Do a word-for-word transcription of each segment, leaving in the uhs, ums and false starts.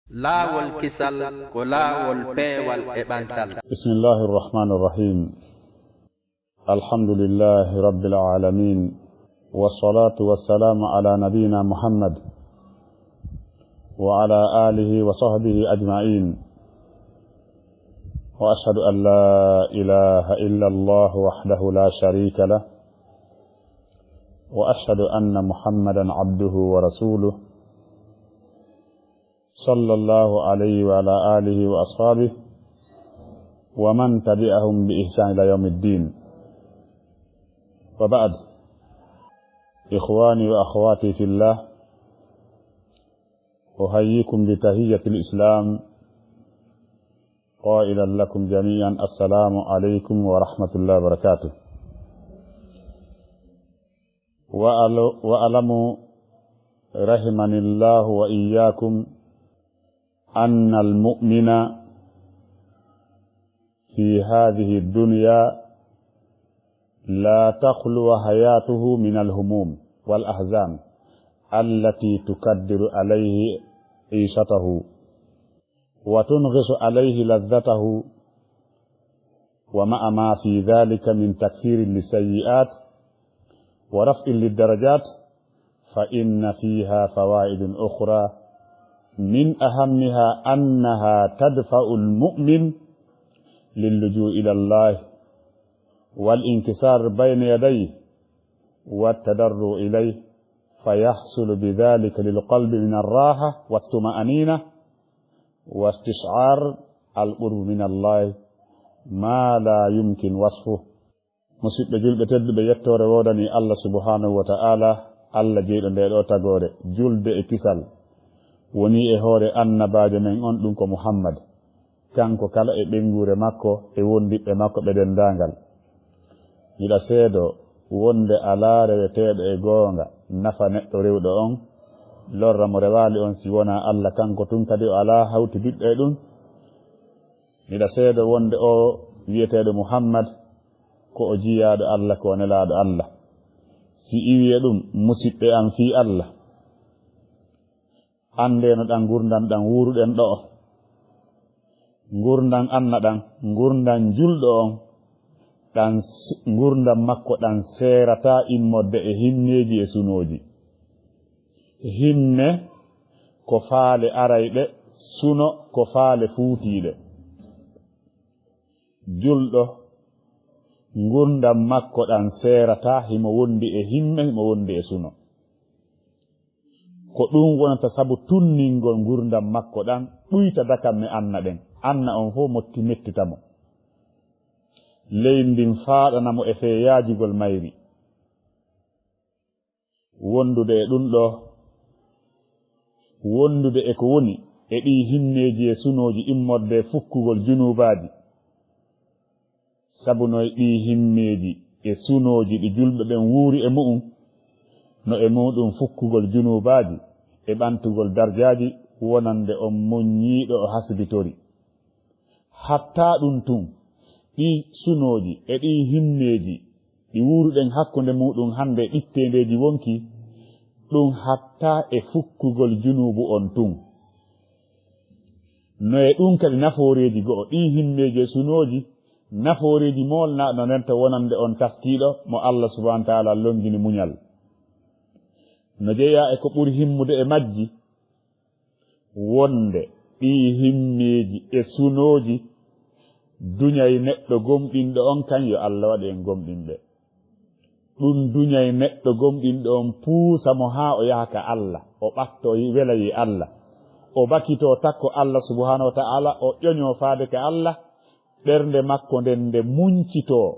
Laawol kisal ko laawol peewal e ɓantal. بسم الله الرحمن الرحيم. الحمد لله رب العالمين. والصلاة والسلام على نبينا محمد وعلى آله وصحبه أجمعين. وأشهد أن لا إله إلا الله وحده لا شريك له. وأشهد أن محمدا عبده ورسوله. صلى الله عليه وعلى آله وأصحابه ومن تبعهم بإحسان إلى يوم الدين. وبعد، إخواني وأخواتي في الله، أحييكم بتحية الإسلام، قائلا لكم جميعا: السلام عليكم ورحمة الله وبركاته. وأعل-، واعلموا رحمني الله وإياكم أن المؤمن في هذه الدنيا لا تخلو حياته من الهموم والأحزان التي تكدر عليه عيشته وتنغص عليه لذته، ومع ما في ذلك من تكفير للسيئات ورفع للدرجات، فإن فيها فوائد أخرى، من أهمها أنها تدفع المؤمن للجوء إلى الله والانكسار بين يديه والتضرع إليه، فيحصل بذلك للقلب من الراحة والطمأنينة واستشعار القرب من الله ما لا يمكن وصفه. Musidɓe julɓe tedduɓe, yettoore woodanii Allah subhaanahu wa ta'ala, Allah jeyɗo ndee ɗoo tagoore. Julde e kisal wonii e hoore annabaajo men on, ɗum ko Muhammad, kanko kala e ɓeynguure makko e wondiɓɓe makko ɓe denndaangal. Miɗa seedoo wonde alaa reweteeɗo e goonga nafa neɗɗo rewɗo on, lorra mo rewaali on si wonaa Allah, kanko tun kadi o alaa hawtidiɗɗo e ɗum. Miɗa seedoo wonde oo wi'eteeɗo Muhammad ko o jiyaaɗo Allah, ko o nelaaɗo Allah. Si iwii e ɗum, musiɓɓe am fii Allah, anndee no ɗan ngurndan ɗan wuuruɗen ɗo'o. Ngurndan anna ɗan, ngurndan julɗo on, ɗan s-, ngurndan makko ɗan seerataa immorde e himmeeji e sunooji. Himme ko faale arayɗe, suno ko faale fuutiiɗe. Julɗo, ngurndan makko ɗan seerataa, himo wondi e himme, himo wondi e suno. Ko ɗum wonata sabu tunningol ngurndan makko ɗan, ɗuyta dakamme anna ɗen. Anna on fow motti mettita mo. Leydi ndin faaɗana mo e fee yaajugol mayri. Wondude e ɗum ɗoo, wondude e ko woni e ɗii himmeeji e sunooji immorde e fukkugol junuubaaji. Sabu no e ɗii himmeeji e sunooji ɗi julɓe ɓen wuuri e mu'un, no e muuɗum fukkugol junuubaaji e ɓantugol darjaaji wonande on muññiiɗo o hasbitori. Hattaa ɗum tun, ɗii sunooji e ɗii himmeeji ɗi wuuruɗen hakkunde muuɗum hannde e ɓitteendeeji wonkii, ɗum hattaa e fukkugol junuubu on tun. No e ɗum kadi nafooreeji go'o, ɗii himmeeji e sunooji, nafooreeji moolnaaɗo no renta wonande on taskiiɗo mo Allah subhaanahu wa ta'aala longini muñal. No jeyaa e ko ɓuri himmude e majji, wonde ɗii himmeeji e sunooji duñay neɗɗo gomɗinɗo on, kan yo Allah waɗu en gomɗinɓe. Ɗum duñay neɗɗo gomɗinɗo on, puusa mo haa o yaha ka Allah, o ɓattoo welayee Allah, o bakitoo takko Allah subhaanahu wa ta'aala, o ƴoñoo faade ka Allah, ɓernde makko nden nde muñcitoo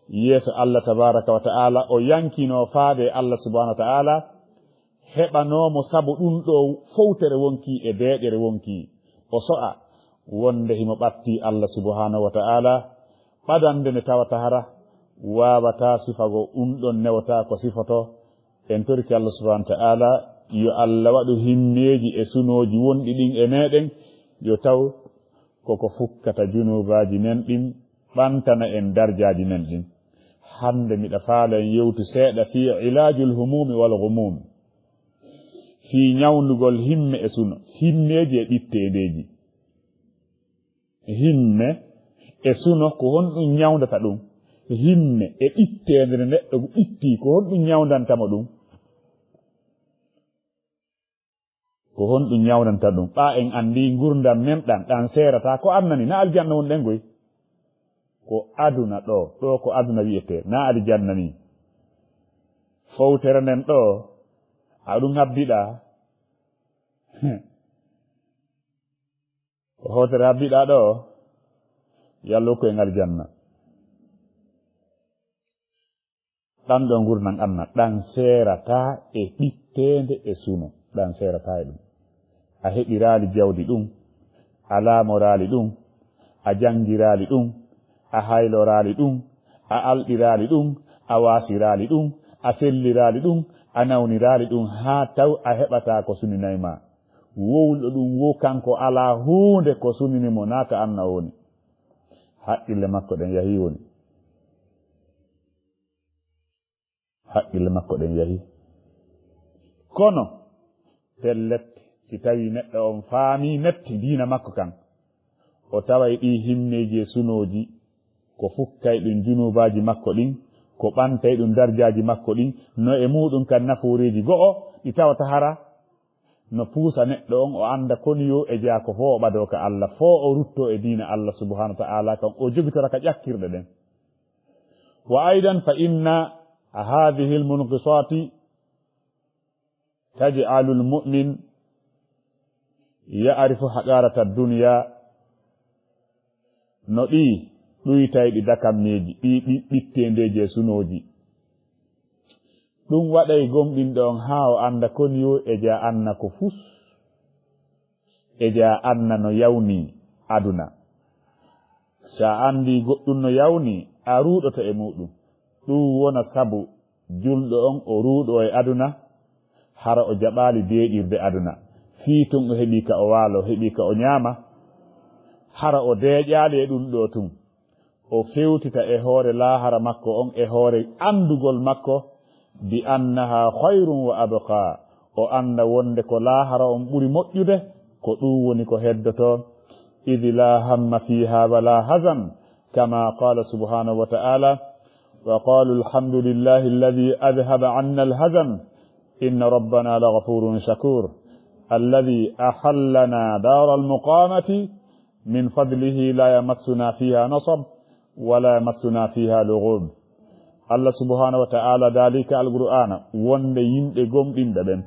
yeeso Allah tabaaraka wa ta'aala, o yankinoo faade e Allah subhaanahu wa ta'aala, heɓanoo mo sabu ɗum ɗoo fowtere wonkii e deeƴere wonkii, o so'a wonde himo ɓattii Allah subhaanahu wa ta'aala, ɓadannde nde tawata hara waawataa sifagol ɗum ɗon, newataa ko sifotoo. En torike Allah subhaanahu wa ta'aala, yo Allah waɗu himmeeji e sunooji wonɗi ɗin e meɗen, yo taw ko ko fukkata junuubaaji men ɗin, ɓantana en darjaaji men ɗin. Hannde miɗa faala en yewtu seeɗa fii ilaajul humuumi wal gumuum. fii ñawndugol himme e suno, himmeeji e ɓitteendeeji. Himme e suno, ko honɗum ñawndata ɗum? Himme e ɓitteende nde neɗɗo ɓitti, ko honɗum ñawndanta mo ɗum? Ko honɗum ñawndanta ɗum? Ɓaa en anndi ngurndan men ɗan, ɗan seerataa. Ko annani, na aljanna wonɗen goy? Ko aduna ɗoo, ɗoo ko aduna wi'etee, na aljanna nii. Fowtere nden ɗoo, a ɗum habbiɗaa. Ko hootere habbiɗaa ɗoo, yo Allah okku en aljanna. Ɗan ɗoo ngurndan anna, ɗan seerataa e ɓitteende e suno, ɗan seerataa e ɗum. A heɓiraali jawdi ɗum, a laamoraali ɗum, a janngiraali ɗum, a hayloraali ɗum, a alɗiraali ɗum, a waasiraali ɗum, a selliraali ɗum, a nawniraali ɗum, haa taw a heɓataa ko suninay ma. Wowluɗo ɗum wo kanko alaa huunde ko sunini mo, naa ka anna woni. Haqqille makko ɗen yahii woni. Haqqille makko ɗen yahii. Kono, pellet, si tawii neɗɗo on faamii metti diina makko kan, o taway ɗii himmeeji e sunooji, ko fukkay ɗum junuubaaji makko ɗin, ko ɓantay ɗum darjaaji makko ɗin, no e muuɗum kan nafooreeji go'o, ɗi tawata hara no puusa neɗɗo on o annda koni yo e jaa ko foo o ɓadoo ka Allah, foo o ruttoo e diina Allah subhaanahu wa ta'aalaa kan, o jogitora ka ƴakkirɗe ɗen. Wa aydan fa inna haadihil munqisaati taj'alul mu'min ya'rifu haqaarata dunya, no ɗii ɗuytayɗi dakammeeji, ɗii ɓi-, ɓitteendeeji e sunooji. Ɗum waɗay gomɗinɗo on haa o annda koni yo e jaa anna ko fus, e jaa anna no yawnii aduna. Si a anndii goɗɗum no yawnii, a ruuɗoto e muuɗum. Ɗum wona sabu julɗo on o ruuɗoo e aduna, hara o jaɓaali deeƴirde aduna. Fii tun o heɓii ka o waaloo, heɓii ka o ñaama, hara o deeƴaali e ɗum ɗoo tun. O fewtita e hoore laahara makko on, e hoore anndugol makko, bi annaha khayrun wa abqa. O annda wonde ko laahara on ɓuri moƴƴude, ko ɗum woni ko heddotoo. Idh la hamma fiha wa la hazan, kama qala subhanahu wa ta'ala, wa qalu alhamdulillahi alladhi adhhaba anna alhazan, inna rabbana laghafurun shakur, alladhi ahallana dara almuqamati, min fadlihi la yamassuna fiha nasab, wa la yamassuna fiha lughub. Allah subhanahu wa ta'ala daali ka Alqur'aana wonde yimɓe gomɗinɓe ɓen,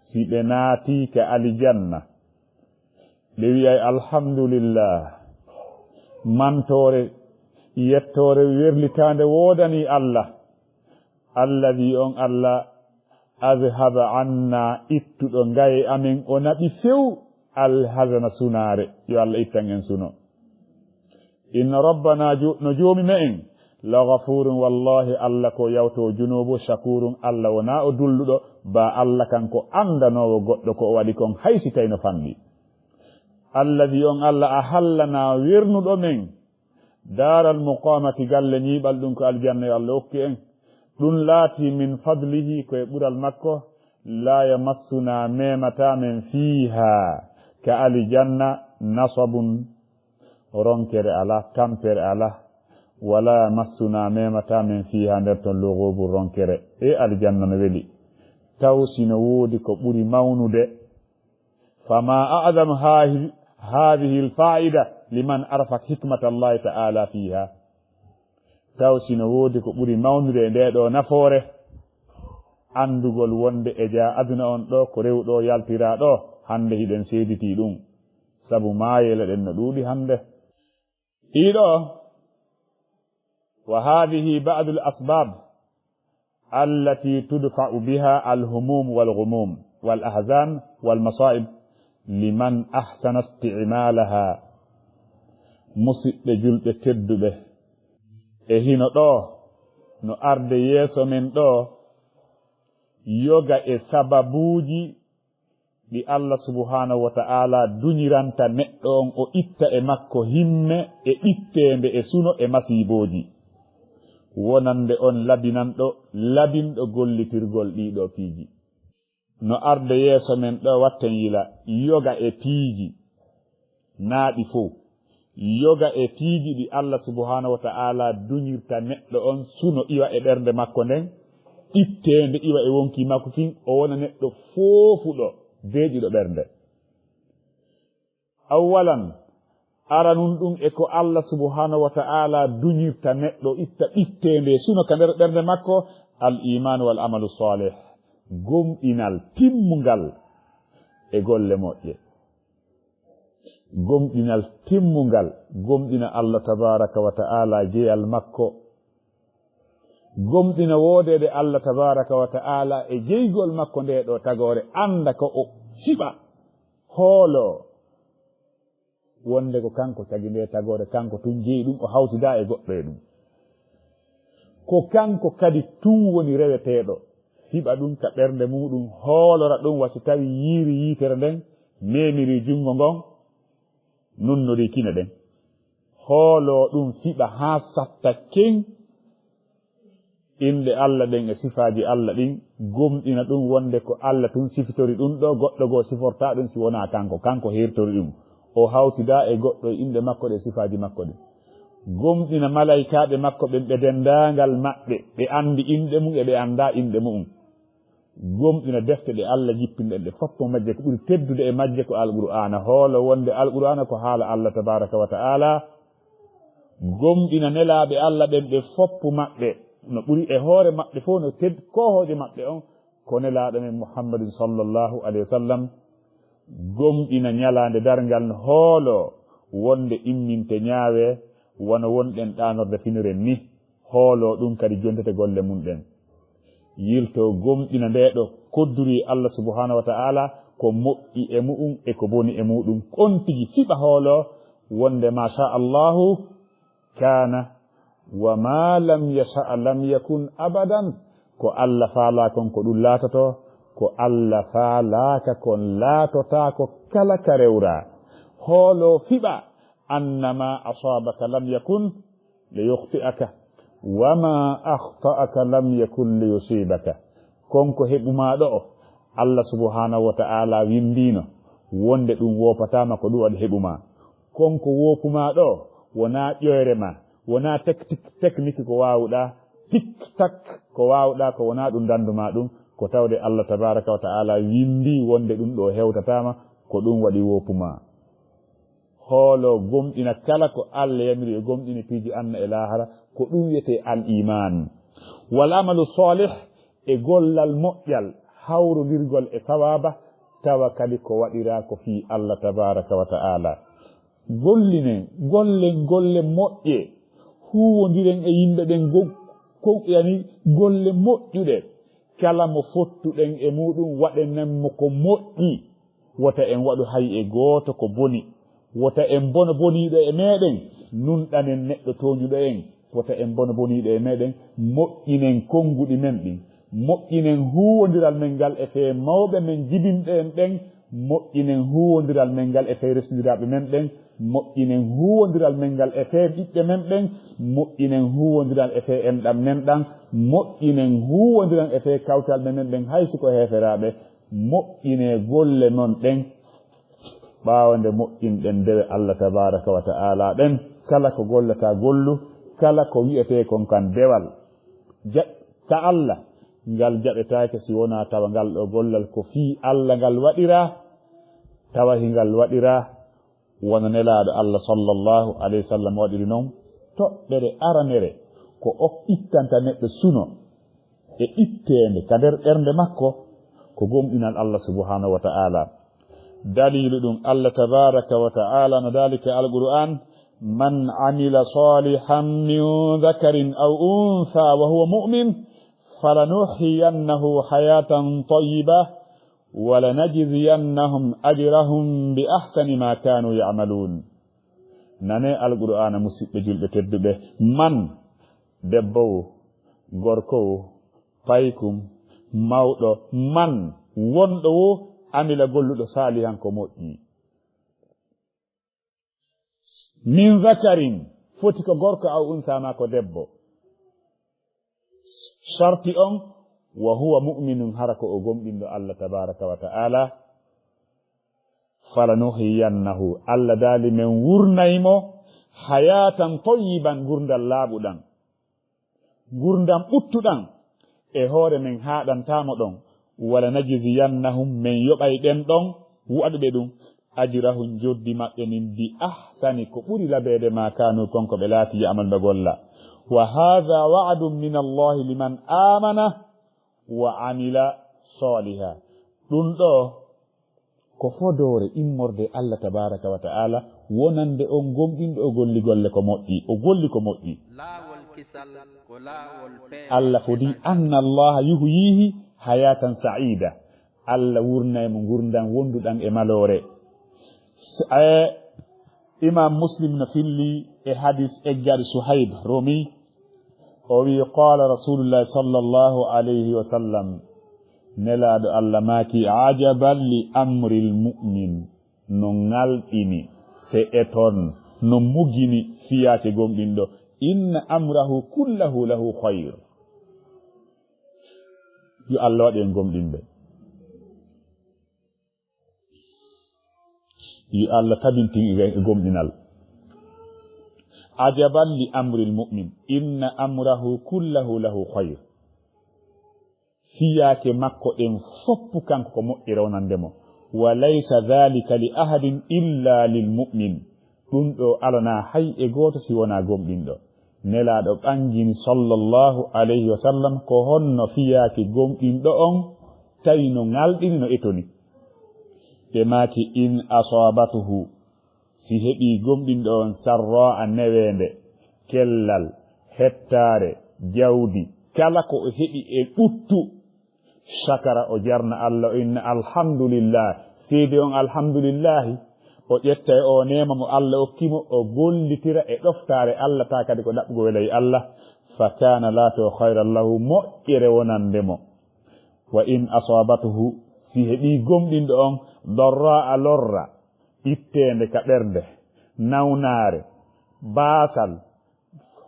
si ɓe naatii ka alijanna, ɓe wi'ay, "Alhamdulillah, mantoore, yettoore, werlitaande woodanii Allah, alladhi, on Allah, adhhaba anna, ittuɗo ngaye amen, o naɓi few, alhazana, sunaare." Yo Allah ittan en suno. Inna rabbana, jo-, no joomi me'en, la ghafurun, wallahi, Allah ko yawtoowo junuubu, shakurun, Allah wonaa o dulluɗo, ba Allah kanko anndanoowo goɗɗo ko o waɗi kon, hay si tawi no fanɗi. Alladhi, on Allah, ahallana, wernuɗo men, daaral muqamati, galle ñiiɓal, ɗum ko aljanna, yo Allah okki en. Ɗum laati min fadlihi, ko e ɓural makko. La yamassuna, memata men, fiha, ka alijanna, nasabun, ronkere alaa, tampere alaa. Wala yamassuna, memata men, fiha, nder ton, lughubun, ronkere. E alijanna no weli. Taw si no woodi ko ɓuri mawnude. Fama a'zam hahi-, hadhihi al-fa'ida liman arafa hikmata Allahi ta'ala fiha. Taw si no woodi ko ɓuri mawnude e ndee ɗoo nafoore, anndugol wonde e jaa aduna on ɗoo, ko rewu ɗoo yaltiraa ɗoo, hannde hiɗen seeditii ɗum. Sabu maayele ɗen no ɗuuɗi hannde. Ɗiɗo, wa hadhihi ba'dul asbab allati tudfa'u biha al-humum wal ghumum wal ahzan wal masa'ib liman ahsana isti'malaha. Musiɓɓe julɓe tedduɓe, e hino ɗoo, no arde yeeso men ɗoo, yoga e sababuuji ɗi Allah subhanahu wa ta'ala duñiranta neɗɗo on, o itta e makko himme e ɓitteende e suno e masiibooji, wonande on labinanɗo, labinɗo gollitirgol ɗii ɗoo piiji. No arde yeeso men ɗo, watten yila yoga e piiji naaɗi fow. Yoga e piiji ɗi Allah subhanahu wa ta'ala duñirta neɗɗo on, suno iwa e ɓernde makko nden, itteende iwa e wonkii makko kin, o wona neɗɗo foofuɗo, deeƴuɗo ɓernde. Awwalan, aranun ɗum e ko Allah subhanahu wa ta'ala duñirta neɗɗo, itta ɓitteende suno ka nder ɓernde makko, al iman wal amalu salih, gomɗinal timmungal e golle moƴƴe. Gomɗinal timmungal, gomɗina Allah tabaraka wa ta'ala jeyal makko, gomɗina woodeede Allah tabaraka wa ta'ala e jeygol makko nde ɗo tagoore, annda ko o siɓa, hoolo wonde ko kanko tagi nde tagoore, kanko tun jeyi ɗum, o hawtida e goɗɗo e ɗum. Ko kanko kadi tun woni reweteeɗo, siɓa ɗum ka ɓernde muɗum, hoolora ɗum, wa si tawi yiiri yiitere nden, memiri junngo ngon, nunnori kine ɗen. Hooloo ɗum, siɓa haa satta ken inɗe Allah ɗen e sifaaji Allah ɗin, gomɗina ɗum wonde ko Allah tun sifitori ɗum ɗo, goɗɗo goo sifortaa ɗum si wonaa kanko. Kanko heertori ɗum, o hawtidaa e goɗɗo e inɗe makko ɗe, sifaaji makko ɗin. Gomɗina malaykaaɓe makko ɓen, ɓe denndaangal maɓɓe, ɓe anndi inɗe mum e ɓe anndaa inɗe mu'um. Gomɗina defte ɗe Allah jippini ɗen, ɗe fof majje ko ɓuri teddude e majje ko Alqur'aana. Hoolo wonde Alqur'aana ko haala Allah tabaraka wa ta'ala. Gomɗina nelaaɓe Allah ɓen, ɓe fof maɓɓe, no ɓuri e hoore maɓɓe fof, no ted-, koohoojo maɓɓe on ko nelaaɗo men Muhammadun sallallahu alayhi wa sallam. Gomɗina ñalaande darngal, no hoolo wonde imminte ñaawe wano wonɗen ɗaanorde finoren ni. Hoolo ɗum kadi jontete golle mum ɗen. Yilto gomɗina nde ɗo kodduri Allah subhanahu wa ta'ala, ko moƴƴi e mu'um e ko boni e muɗum. On tigi siɓa hoolo wonde ma sha Allahu kana, wa ma lam yasha lam yakun abadan. Ko Allah faalaa kon ko ɗum laatoto, ko Allah faalaaka kon laatotaako kala ka rewraa. Hoolo fiɓa, annama asabaka lam yakun li yukhti'aka, wa ma akhta'aka lam yakun li yusibaka. Kon ko heɓumaa ɗo, Allah subhanahu wa ta'ala winndino wonde ɗum woopataama, ko ɗum waɗi heɓumaa. Kon ko woopumaa ɗo, wonaa ƴoyre ma, wonaa tek-, tik-, tekniki ko waawuɗaa, tik tak ko waawuɗaa, ko wonaa ɗum danndumaa ɗum, ko tawde Allah tabaraka wa ta'ala winndi wonde ɗum ɗo hewtataama, ko ɗum waɗi woopumaa. Hoolo gomɗina kala ko Allah yamiri e gomɗini piiji anna e laahara, ko ɗum wiyetee al iman. Wal amalu salih, e gollal moƴƴal, hawrondirgol e sawaaba, tawa kadi ko waɗiraa ko fii Allah tabaraka wa ta'ala. Gollinen, gollen golle moƴƴe, huuwondiren e yimɓe ɓen go-, ko, yani, golle moƴƴuɗe. Kala mo fottuɗen e muɗum, waɗenen mo ko moƴƴi. Wota en waɗu hay e gooto ko boni. Wota en bono boniiɗo e meɗen, nunɗanen neɗɗo tooñuɗo en. Wota en bono boniiɗo e meɗen, moƴƴinen konnguɗi men ɗin. Moƴƴinen huuwondiral men ngal e fee mawɓe men jibinɓe en ɓen. Moƴƴinen huuwondiral men ngal e fee resndiraaɓe men ɓen. Moƴƴinen huuwondiral men ngal e fee ɓiɓɓe men ɓen. Moƴƴinen huuwondiral e fee enɗam men ɗam. Moƴƴinen huuwondiral e fee kawtal men ɓen, hay si ko heeferaaɓe. Moƴƴinee golle mon ɗen. Ɓaawo nde moƴƴinɗen dewe Allah tabaraka wa ta'ala ɗen, kala ko gollataa gollu, kala ko wi'etee kon kan dewal, ja-, ka Allah, ngal jaɓetaake si wonaa tawa ngal ɗo gollal ko fii Allah ngal waɗiraa, tawa hingal waɗiraa wano Nelaaɗo Allah sallallahu alayhi wa sallam waɗiri non. Toɓɓere aranere ko o ittanta neɗɗo suno e itteende ka nder ɓernde makko, ko gomɗinal Allah subhanahu wa ta'ala. Daliilu ɗum, Allah tabaraka wa ta'ala no daali ka Alqur'an: "Man amila salihan min dhakarin aw untha wa huwa mu'min, falanuhyiyannahu hayatan tayyiba, wa lanajziyannahum ajrahum bi ahsani ma kanu ya'malun." Nane Alqur'ana, musiɓɓe julɓe tedduɓe. Man, debbo wo, gorko wo, paykum, mawɗo, man, wonɗo wo, amila, golluɗo, salihan, ko moƴƴi. Min zakarin, foti ko gorko, aw unsa, ma ko debbo. Sarti on, wa huwa mu'minun, hara ko o gomɗinɗo Allah tabaraka wa ta'ala, falanuhyiyannahu, Allah daali men wurnay mo hayatan tayyiban, ngurdal laaɓuɗan, ngurdam ɓuttuɗan, e hoore men haaɗantaa mo ɗon, wala najziyannahum, men yoɓay ɓen ɗon waɗuɓe ɗum, ajrahum, joddi maɓɓe nin, bi ahsani, ko ɓuri labeede, ma kanu, kon ko ɓe laati, ya'malu, ɓe golla. Wa hadha wa'dun min Allahi liman amana wa amila saliha. Ɗum ɗo ko fodoore immorde Allah tabaraka wa ta'ala, wonande on gomɗinɗo, o golli golle ko moƴƴi, o golli ko moƴƴi. Laawol kisal ko laawol peewal. Allah fodi, anna Allah yuhyihi hayatan sa'ida. Allah wurnay mo ngurdam wonduɗam e maloore. S-, eh, Imam Muslim no filli e hadis eggaaɗo Suhayb Rumi, o wi, qala Rasulullah sallallahu alayhi wa sallam, Nelaaɗo Allah maaki, ajaban li amril mu'min, no ŋalɗini, se eton, no mugini fiyaake gomɗinɗo, inna amrahu kullahu lahu khayr. Yo Allah waɗ en gomɗinɓe. Yo Allah tabintin e gomɗinal. Ajaban li amril mu'min, inna amrahu kullahu lahu khayr. Fiyaake makko ɗen foppu kanko ko moƴƴere wonande mo. Wa laysa dhalika li ahadin illa lil mu'min. Ɗum ɗo alanaa hay e gooto si wonaa gomɗinɗo. Nelaaɗo ɓangini sallallahu alayhi wa sallam ko honno fiyaake gomɗinɗo on tawi no ŋalɗini, no etoni. Ɓe maaki, in asabatuhu, si heɓii gomɗinɗo on sarraa neweende, kellal, hettaare, jawdi, kala ko o heɓi e ɓuttu, shakara, o jarna Allah, o inna alhamdulillah, seedi on alhamdulillahi, o ƴetta e o neema mo Allah okki mo, o gollitira e ɗoftaare Allah, taa kadi ko ɗaɓɓugo welay Allah, fa kana laato khayran lahu, moƴƴere wonande mo. Wa in asabatuhu, si heɓii gomɗinɗo on, darraa lorra, itteende ka ɓernde, nawnaare, baasal,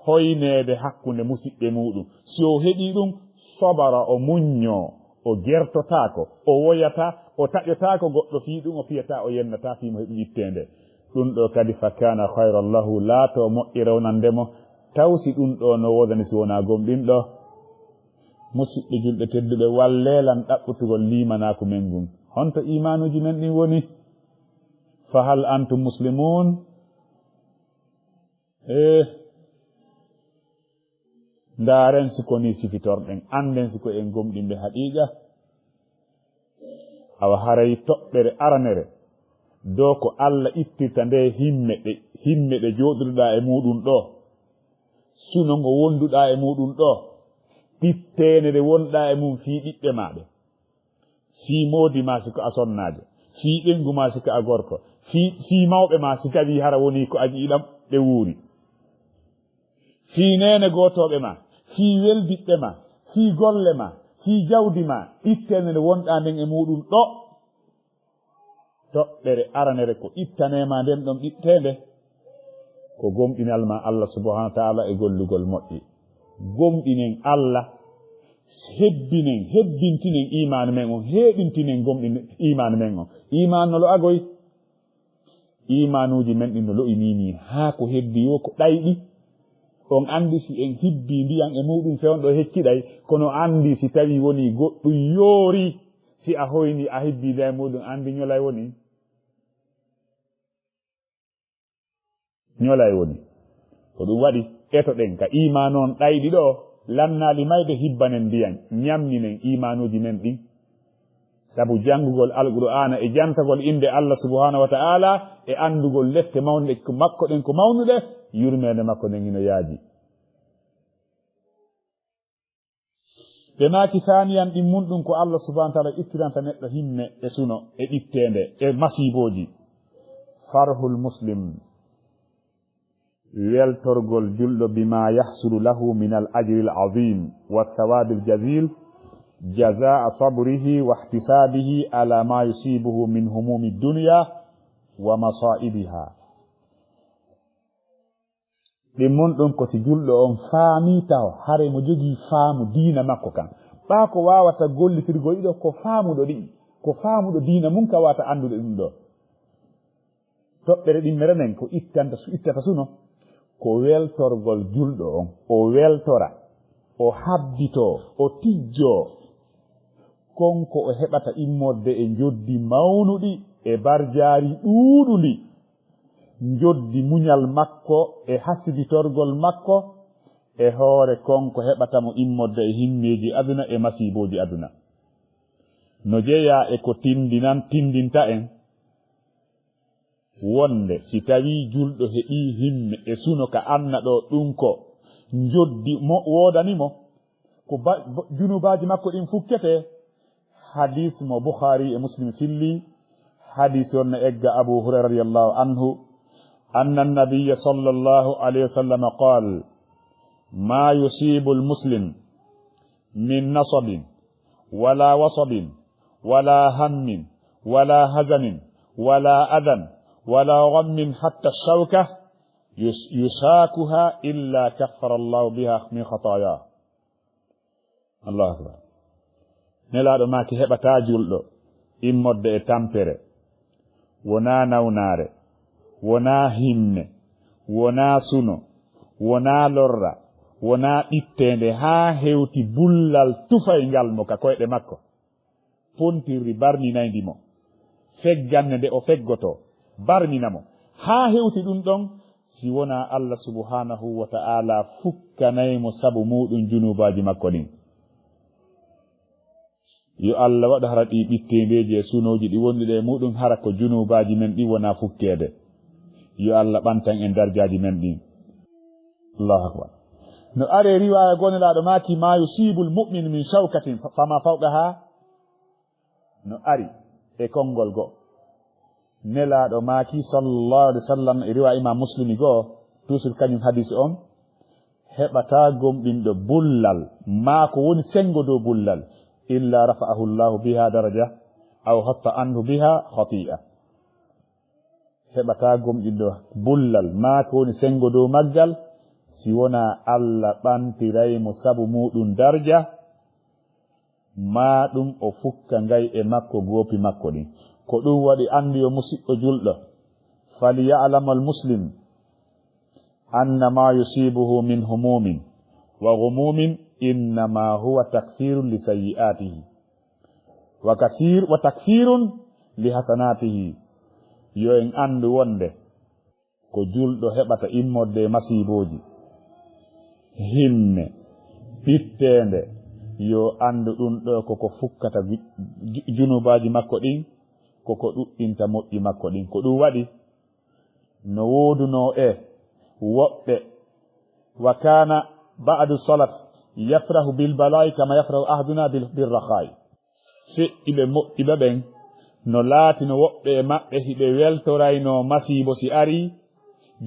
hoyneede hakkunde musiɓɓe muuɗum. Si o heɓii ɗum, sobara, o muññoo, o gertotaako, o woyataa, o taƴotaako goɗɗo fii ɗum, o fiyataa, o yennataa fii mo heɓi itteende. Ɗum ɗo kadi, fa kana khayran lahu, laatoo moƴƴere wonande mo, taw si ɗum ɗo no woodani si wonaa gomɗinɗo. Musiɓɓe julɓe tedduɓe, wallee lan ɗaɓɓutugol liimanaaku men ngun. Honto iimaanuuji men ɗin woni? Fa hal antum muslimun? Eh, ndaaren si ko nii sifitorɗen, annden si ko en gomɗinɓe haqiiqa. Awa haray toɓɓere aranere, do ko Allah ittirta nde himme ɗe, himme ɗe jooɗiruɗaa e muuɗum ɗo, suno ngo wonduɗaa e muuɗum ɗo, itteende nde wonɗaa e mum fii ɓiɓɓe maa ɓe. Fii moodi maa si ko a sonnaajo, fii ɓeyngu maa si ko a gorko, fii, fii mawɓe maa si tawii hara wonii ko a yiɗi ɗam ɓe wuuri. Fii neene gootooɓe maa, fii weldiɓɓe maa, fii golle maa, fii jawdi maa, itteende nde wonɗaa nden e muuɗum ɗo. Toɓɓere aranere ko ittanee maa nden ɗon itteende, ko gomɗinal maa Allah subhanahu wa ta'ala e gollugol moƴƴi. Gomɗinen Allah, hebbinen, hebbintinen iimaanu men on, heɓintinen gomɗin-, iimaanu men on. Iimaanu no lo'agoy. Iimaanuuji men ɗin no lo'inii nii, haa ko heddii woo ko ɗayɗi. On anndi si en hibbii ndiyan e muuɗum fewndo hecciɗay, kono anndi si tawii wonii goɗɗum yoori, si a hoynii a hibbii ndiyan e muuɗum, anndi ñolay woni. Ñolay woni. Ko ɗum waɗi, etoɗen ka iimaanu on ɗayɗi ɗo, lannaali mayde hibbanen ndiyan, ñamminen iimaanuuji men ɗin. Sabu janngugol Alqur'aana e jantagol innde Allah subhanahu wa ta'ala e anndugol lette mawnde ko makko ɗen ko mawnuɗe, yurmeende makko nden hino yaaji. Ɓe maaki, saaniyan ɗin mun ɗum ko Allah subhanahu wa ta'ala ittiranta neɗɗo himme e suno e ɓitteende e masiibooji. Farhul muslim. Weltorgol julɗo bima yahsulu lahu min al ajri al azim wa thawabi al jazil, jazaa sabrihi wa ihtisabihi ala ma yusibuhu min humumi dunya wa masaibiha. Ɗin mun ɗum ko si julɗo on faamii taho, haray mo jogii faamu diina makko kan, Ɓaa ko waawata gollitirgol ɗiɗo ko faamuɗo ɗiɗi, ko faamuɗo diina mum ka waawata anndude ɗum ɗo. Toɓɓere ɗimmere nden ko ittanta su-, ittata suno, ko weltorgol julɗo on, o weltora, o habbitoo, o tijjoo. Kon ko o heɓata immorde e njoddi mawnuɗi e barjaari ɗuuɗundi, njoddi muñal makko e hasibitorgol makko e hoore kon ko heɓata mo immorde e himmeeji aduna e masiibooji aduna. No jeyaa e ko tindinan, tindinta en wonde si tawii julɗo heɓii himme e suno ka anna ɗo, ɗum ko njoddi mo woodani mo, ko ba-, bo-, junubaaji makko ɗin fukkete. Hadis mo Bukhari e Muslim filli, hadis on no egga Abu Hurayra radiyallahu anhu, anna nabiyya sallallahu alayhi wa sallam qaal, ma yusibu al-muslim min nasabin, wala wasabin, wala hammin, wala hazanin, wala adan, wala ghammin hatta shawka yus-, yushakuha illa kaffara Allahu biha min khataya. Allahu akbar. Nelaaɗo maaki heɓataa julɗo immorde e tampere, wonaa nawnaare, wonaa himme, wonaa suno, wonaa lorra, wonaa ɓitteende, haa hewti bullal tufayngal mo ka koyɗe makko. Pontirri barminayndi mo, feggannde nde o feggotoo, barmina mo, haa hewti ɗum ɗon, si wonaa Allah subhanahu wa ta'ala fukkanay mo sabu muuɗum junubaaji makko ɗin. Yo Allah waɗu hara ɗii ɓitteendeeji e sunooji ɗi wonduɗi e muuɗum hara ko junubaaji men ɗin wonaa fukkeede. Yo Allah ɓantan en darjaaji men ɗin. Allahu akbar. No aree riwaaya goo Nelaaɗo maaki, ma yusibul mu'min min shawkatin fa-, fama fawqaha. No ari e konngol goo. Nelaaɗo maaki, sallallahu alaihi wasallam, e riwaaya Imam Muslimi goo, toujours kañum hadis on, heɓataa gomɗinɗo bullal, maa ko woni senngo dow bullal, illa rafa'ahu Allahu biha daraja, aw hatta anhu biha khati'a. Heɓataa gomɗinɗo bullal, maa ko woni senngo dow maggal, si wonaa Allah ɓantiray mo sabu muuɗum darja, maa ɗum o fukka ngay e makko goopi makko ɗin. Ko ɗum waɗi anndu yo musiɗɗo julɗo, faliya'lamal muslim anna ma yusibuhu min humumin wa gumumin innama huwa takfirun li sayyi'atihi wa kathir-, wa takfirun li hasanatihi. Yo en anndu wonde ko julɗo heɓata immorde e masiibooji, himme, ɓitteende, yo anndu ɗum ɗo ko ko fukkata ju-, ju-, junubaaji makko ɗin, ko ko ɗuɗɗinta moƴƴi makko ɗin. Ko ɗum waɗi no woodunoo e woɓɓe, wa kana ba'du salat yafrahu bil bala'i kama yafrahu ahduna bil, bil rakha'i. Feƴƴiiɓe moƴƴiiɓe ɓen no laatino woɓɓe e maɓɓe hiɓe weltoraynoo masiibo si arii,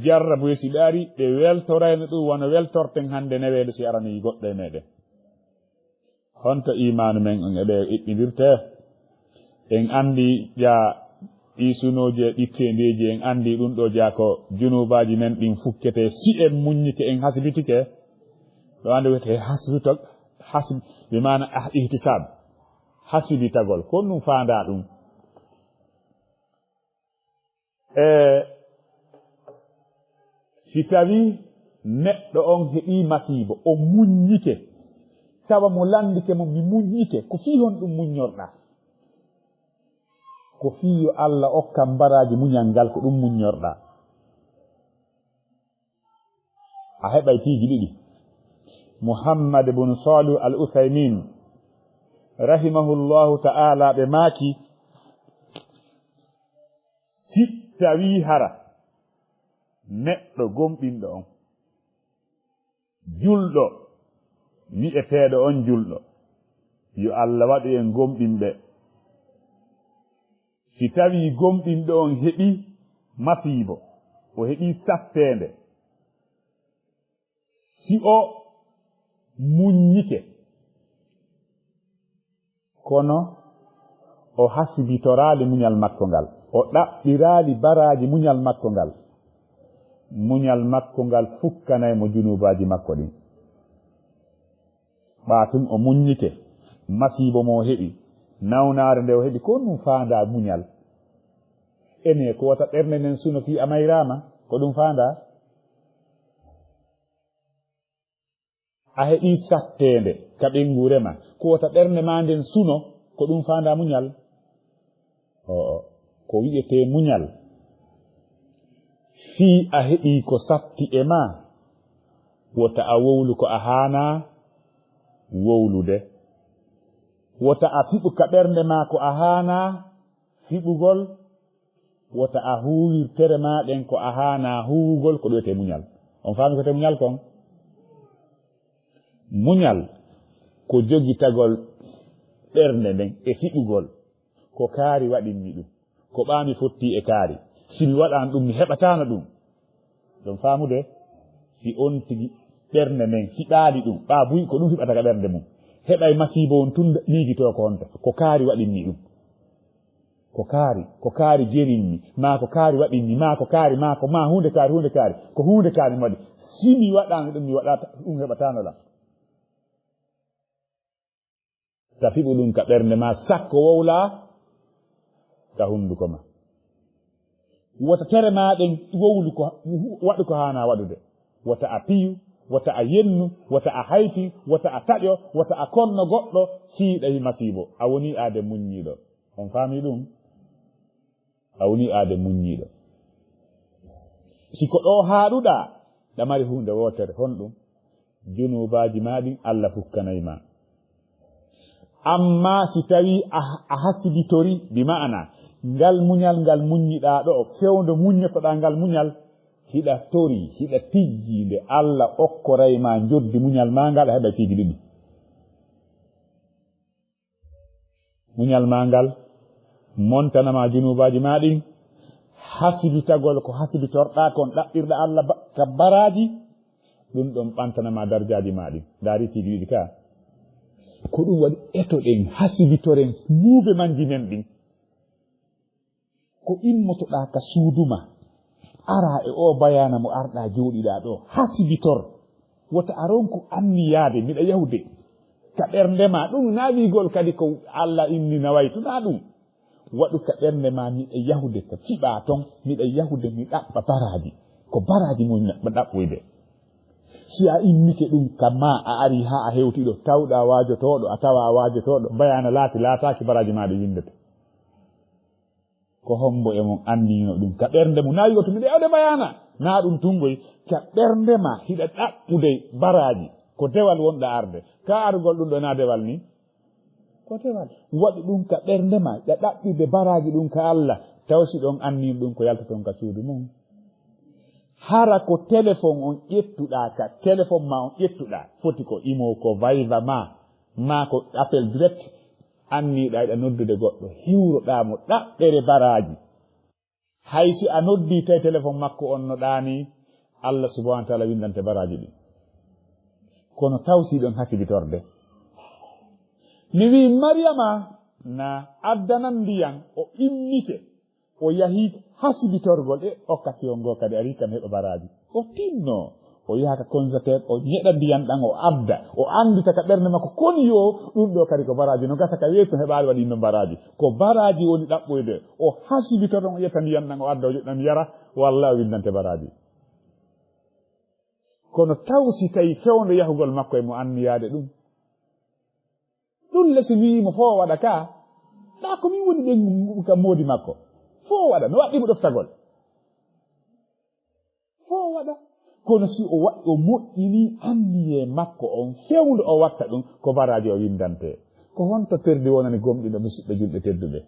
jarrabuye si ɓe arii, ɓe weltorayno ɗum wano weltorten hannde neweende si aranii goɗɗo e meɗen. Honto iimaanu men on e ɓe iɓɓindirtee? En anndi jaa ɗii sunooji e ɓitteendeeji, en anndi ɗum ɗo jaa ko junubaaji men ɗin fukketee si en muññike, en hasibitike. Ɗo annde wiyetee hasibito-, hasib-, bi maana ah, ihtisaab. Hasibitagol, ko ɗum faandaa ɗum. E si tawii neɗɗo on heɓii masiibo, o muññike, tawa mo lanndike mo, mi muññike, ko fii honɗum muññorɗaa? Ko fii yo Allah okkan baraaji muñal ngal, ko ɗum muññorɗaa. A heɓay piiji ɗiɗi. Muhammad bun Salih al Uthaymin, rahimahullahu ta'ala, ɓe maaki, si tawii hara neɗɗo gomɗinɗo on, julɗo, wi'eteeɗo on julɗo, yo Allah waɗu en gomɗinɓe. Si tawii gomɗinɗo on heɓii masiibo, o heɓii satteende, si o muññike, kono o hasibitoraali muñal makko ngal, o ɗaɓɓiraali baraaji muñal makko ngal, muñal makko ngal fukkanay mo junubaaji makko ɗin. Ɓaa tun o muññike, Masiibo mo o heɓi, nawnaare nde o heɓi, ko ɗum faandaa muñal. Ene ko wota ɓernde nden suno fii a mayraama, ko ɗum faandaa? A heɓii satteende ka ɓeynguure ma, ko wota ɓernde maa nden suno, ko ɗum faandaa muñal? Oo, ko wi'etee muñal, fii a heɓii ko satti e maa, wota a wowlu ko a haanaa wowlude. Wota a fiɓu ka ɓernde maa ko a haanaa fiɓugol, wota a huuwir tere maa ɗen ko a haanaa huuwugol, ko ɗum wiyetee muñal. On faami ko wiyetee muñal kon? Muñal ko jogitagol ɓernde nden e fiɓugol. Ko kaari waɗimmi ɗum, ko ɓaa mi fottii e kaari. Si mi waɗaano ɗum, mi heɓataano ɗum. Ɗon faamude? Si on tigi ɓernde nden fiɓaali ɗum, ɓaa buy ko ɗum fiɓata ka ɓernde mum, heɓay masiibo on tun miijitoo ko honto, ko kaari waɗimmi ɗum. Ko kaari, ko kaari jerimmi, maa ko kaari waɗimmi, maa ko kaari, maa ko, maa huunde kaari, huunde kaari, ko huunde kaari mi waɗi. Si mi waɗaano ɗum, mi waɗata, ɗum heɓataano lan. Ta fiɓu ɗum ka ɓernde maa, sakko wowlaa ka hunduko maa. Wota tere maa ɗen wowlu ko, waɗu ko haanaa waɗude. Wota a piyu, wota a yennu, wota a hayfi, wota a taƴo, wota a konno goɗɗo, fii ɗahi masiibo. A wonii aade muññiiɗo. On faamii ɗum? A wonii aade muññiiɗo. Si ko ɗoo haaɗuɗaa, ɗa mari huunde wootere. Honɗum? Junuubaaji maa ɗin, Alla fukkanay ma. Ammaa si tawii a, a hasibitori, bi ma'ana, ngal muñal ngal muññiɗaa ɗoo, fewndo muññotoɗaa ngal muñal, hiɗa tori, hiɗa tijji nde Alla okkoray ma njoddi muñal maa ngal, a heɓay piiji ɗiɗi. Muñal maa ngal montana ma junuubaaji maa ɗin, hasibitagol ko hasibitorɗaa kon, ɗaɓɓirɗaa Alla ba-, ka baraaji, ɗum ɗon ɓantana ma darjaaji maa ɗin. Ndaari piiji ɗiɗi ka. Ko ɗum waɗi etoɗen, hasibitoren muube manji men ɗin. Ko immotoɗaa ka suudu maa, araa e oo bayaana mo arɗaa jooɗiɗaa ɗoo, hasibitor. Wota a ronku anniyaade, miɗa yahude. Ka ɓernde maa, ɗum naa wiigol kadi ko Alla inni na waytu, naa ɗum. Waɗu ka ɓernde maa, miɗa yahude ka fiɓaa ton, miɗa yahude mi ɗaɓɓa baraaji. Ko baraaji mun mi ɗaɓɓoyde. Si a immike ɗum ka maa, a ari haa a hewti ɗoo, tawɗaa waajotooɗo, a tawaa waajotooɗo, bayaana laati, laataaki baraaji maa ɗi winndete. Ko hombo e mon anniino ɗum ka ɓernde mum? Naa wi'oto miɗo yawde bayaana. Naa ɗum tungoy. Ka ɓernde ma hiɗa ɗaɓɓude baraaji. Ko dewal wonɗa arde. Ka arugol ɗum ɗo naa dewal ni? Ko dewal. Waɗu ɗum ka ɓernde ma, ɗa ɗaɓɓude baraaji ɗum ka Alla. Taw si ɗon anniino ɗum ko yaltoton ka suudu mum. Hara ko telefon on ƴettuɗaa ka, telefon ma on ƴettuɗaa. Foti ko Imo, ko Viber ma. Maa ko appel direct, anniiɗaa hiɗa noddude goɗɗo, hiwroɗaa mo ɗaɓɓere baraaji. Hay si a noddii tawi telefon makko on no ɗaanii, Allah subhanahu wa taala winndante baraaji ɗin. Kono taw si ɗon hasibitorde. Mi wi'i Mariyama na addanan ndiyan, o immike. O yahi hasibitorgol e occasion ngo kadi ari kam heɓa baraaji. O tinno, o yaha ka congélateur, o ñeɗa ndiyan ɗan, o adda, o anndita ka ɓernde makko kon yo ɗum ɗo kadi ko baraaji, no gasa ka weeto heɓaali waɗi ɗum baraaji. Ko baraaji woni ɗaɓɓoyde, o hasibitoton, o ƴetta ndiyan ɗan, o adda, o joɗɗan yara, walla o winndante baraaji. Kono taw si tawi fewndo yahugol makko e mo anniyaade ɗum, ɗum le si wi'i mo fo waɗa ka, ɗa ko min woni ɓen ka moodi makko. Fo waɗa, no waɗɗi mo ɗoftagol. Fo waɗa. Kono si o wa-, o moƴƴini anniye makko on, fewndo o watta ɗum, ko baraaji o winndante. Ko honto perdi wonani gomɗinɗo, musidɓe julɓe tedduɓe?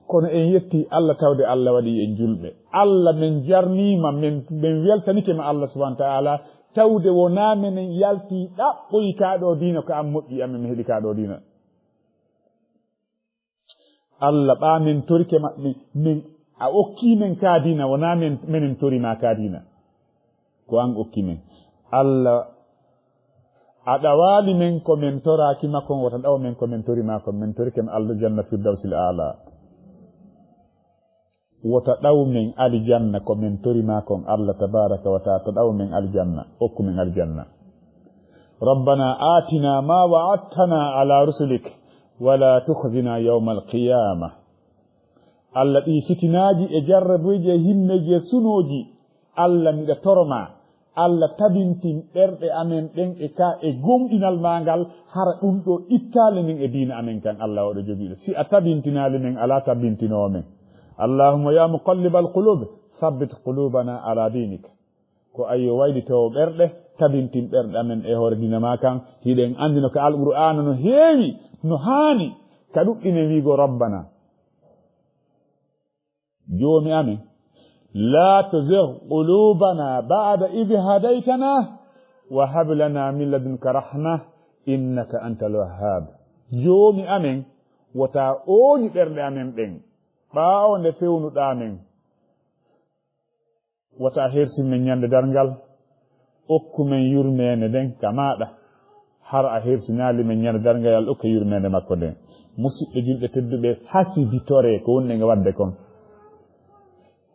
Kono en yetti Allah tawde Allah waɗi en julɓe. Allah men jarniima, men, men weltanike ma Allah subhanahu wa ta'ala, tawde wonaa menen yalti ɗaɓɓoyi kaa ɗoo diina ko an moƴƴi amen, mi heɓi kaa ɗoo diina. Allah ɓaa men torike ma, men, men, a okki men kaa diina, wonaa men, menen tori ma kaa diina. Ko an okki men. Allah, a ɗawaali men ko men toraaki ma kon, wota ɗaw men ko men tori ma kon, men torike ma aljanna firdawsil aala. Wota ɗaw men aljanna ko men tori ma kon, Allah tabaraka wa taala, to ɗaw men aljanna, okku men aljanna. ربنا آتنا ما وعدتنا على رسلك ولا تخزنا يوم القيامة. Allah, ɗi fitinaaji e jarrabuuji e himmeeji e sunooji, Allah, miɗa toro ma, Allah, tabintin ɓerɗe amen ɗen e ka, e gomɗinal maa ngal, hara ɗum ɗo ittaali min e diina amen kan, Allah, oɗo jogiiɗo. Si a tabintinaali min, alaa tabintinoowo men. اللهم يا مقلب القلوب ثبت قلوبنا على دينك. Ko a yo waylitoowo ɓerɗe, tabintin ɓerɗe amen e hoore diina maa kan. Hiɗen anndi no ka Alqur'aana no heewi, no haani, ka ɗuɗɗinen wiigo Rabbana. Joomi amen, لا تزغ قلوبنا بعد إذ هديتنا وهب لنا من لدنك رحمة إنك أنت الوهاب. Joomi amen, wota ooñu ɓerɗe amen ɗen, ɓaawo nde fewnuɗaa men. Wota a hersin men ñande darngal, okku men yurmeende nden ka maaɗa. Hara a hersinaali men ñande darngal, yo Allah okku yurmeende makko nden. Musidɓe julɓe tedduɓe, hasibitore ko wonɗen e waɗde kon.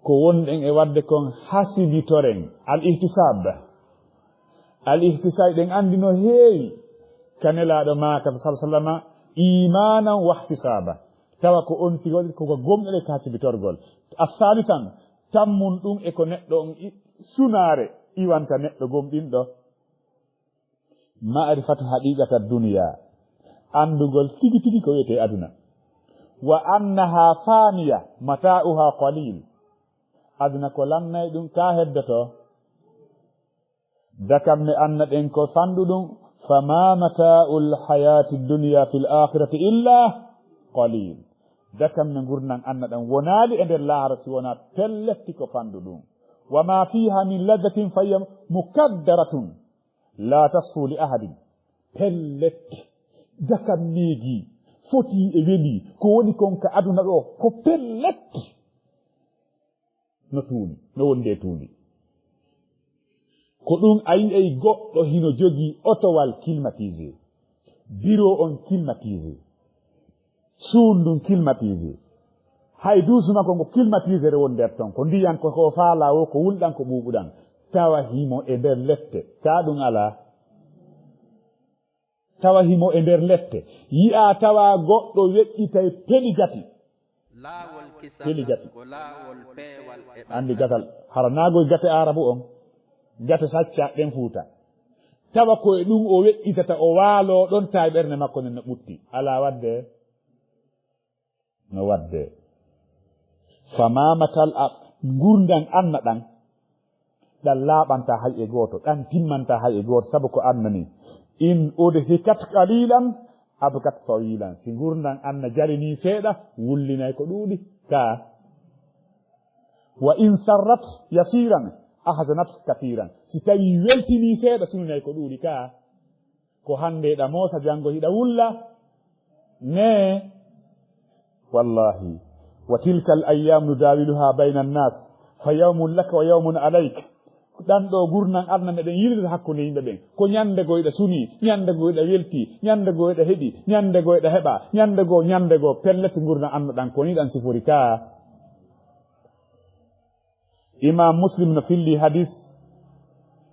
Ko wonɗen e waɗde kon, hasibitoren. Al ihtisab. Al ihtisab, ɗen anndi no heewi. Ka Nelaaɗo maaka, sallallahu alaihi wasallam, imanan wa ihtisaba. Tawa ko on tigi waɗi ko, ko gomɗere ka hasibitorgol. As-salisan, tammun ɗum e ko neɗɗo on i-, sunaare iwanta neɗɗo gomɗinɗo. Ma'rifatu haqiqata dunya, anndugol tigi tigi ko wiyetee aduna. Wa annaha faniya, mata'uha qalil. Aduna ko lannay ɗum, ka heddoto. Dakam mi anna ɗen ko fanɗuɗum, fama mata'ul hayati dunya fil akhirati illa qalil. Dakam mi ngurndan anna ɗan wonaali e nder lahara si wona pelletti ko fanɗuɗum. Wa ma fiha min laddatin fayya mukaddaratun la tasfu li ahadin. Pelletti, dakam miiji, foti e weli, ko woni kon ka aduna ɗo, ko pelletti. No tuuni, no wondi e tuuni. Ko ɗum a yi'ay goɗɗo hino jogii otowal climatisé, biro on climatisé, suundun climatisé. Hay duusu makko ngo climatisé re woni nder ton. Ko ndiyan ko, ko faalaa wo, ko wulɗan ko ɓuuɓuɗan. Tawa himo e nder lette. Ka ɗum alaa. Tawa himo e nder lette. Yi'aa tawa goɗɗo weƴƴitay peli gati. Laawol kisal Peli gati. Ko laawol peewal e Anndi ɓantal. Gasal, hara naagoy gate Aarabu on, gate sacca ɗen Fuuta. Tawa ko e ɗum o weƴƴitata, o waaloo ɗon, tawi ɓernde makko nden no ɓutti. Alaa waɗde, no waɗde. Fama matal a ngurndan anna ɗan, ɗan laaɓanta hay e gooto, ɗan timmanta hay e gooto, sabu ko annani. In udhikat qalilan, abkat tawilan. Si ngurndan anna jalinii seeɗa, wullinay ko ɗuuɗi. Ka. Wa in sarrat yasiran, ahzanat kathiran. Si tawi weltinii seeɗa, suninay ko ɗuuɗi. Ka. Ko hannde hiɗa moosa, janngo hiɗa wulla. Ne. Wallahi. Wa tilkal ayyamu nudawiluha bayna annas. Fa yawmun laka wa yawmun alayk. Ɗan ɗo gurnan aduna meɗen yilirta hakkunde yimɓe ɓen. Ko ñande goo hiɗa suni, ñande goo hiɗa welti, ñande goo hiɗa heɓi, ñande goo hiɗa heɓa, ñande goo, ñande goo, pellet gurnan aduna ɗan ko ni ɗan sifori ka. Imam Muslim no filli hadis,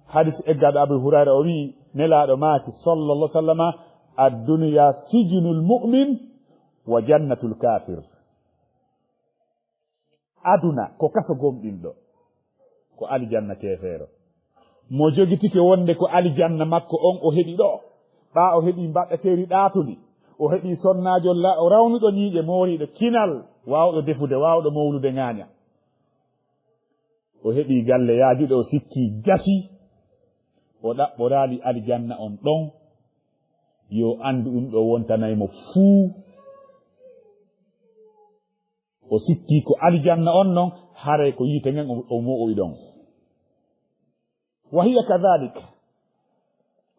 hadis eggaaɗo Abu Hurayra, o wi'i, Nelaaɗo maaki, sallallahu alaihi wasallama, "Ad-dunya sijnul mu'min wa jannatul kafir." Aduna ko kaso gomɗinɗo, ko alijanna keefeero. Mo jogitike wonde ko alijanna makko on o heɓi ɗo, ɓaa o heɓi mbaɗɗeteeri ɗaatuli, o heɓi sonnaajo la-, o rawnuɗo ñiiƴe, mooriiɗo kinal, waawɗo defude, waawɗo mowlude ŋaaña. O heɓi galle yaajuɗo, o sikki gasi, o ɗaɓɓoraali alijanna on ɗon, yo anndu ɗum ɗo wontanay mo fuu. O sikki ko alijanna on non, haray ko yiite ngen o, o mo'oyi ɗon. Wa hiya kadhalik.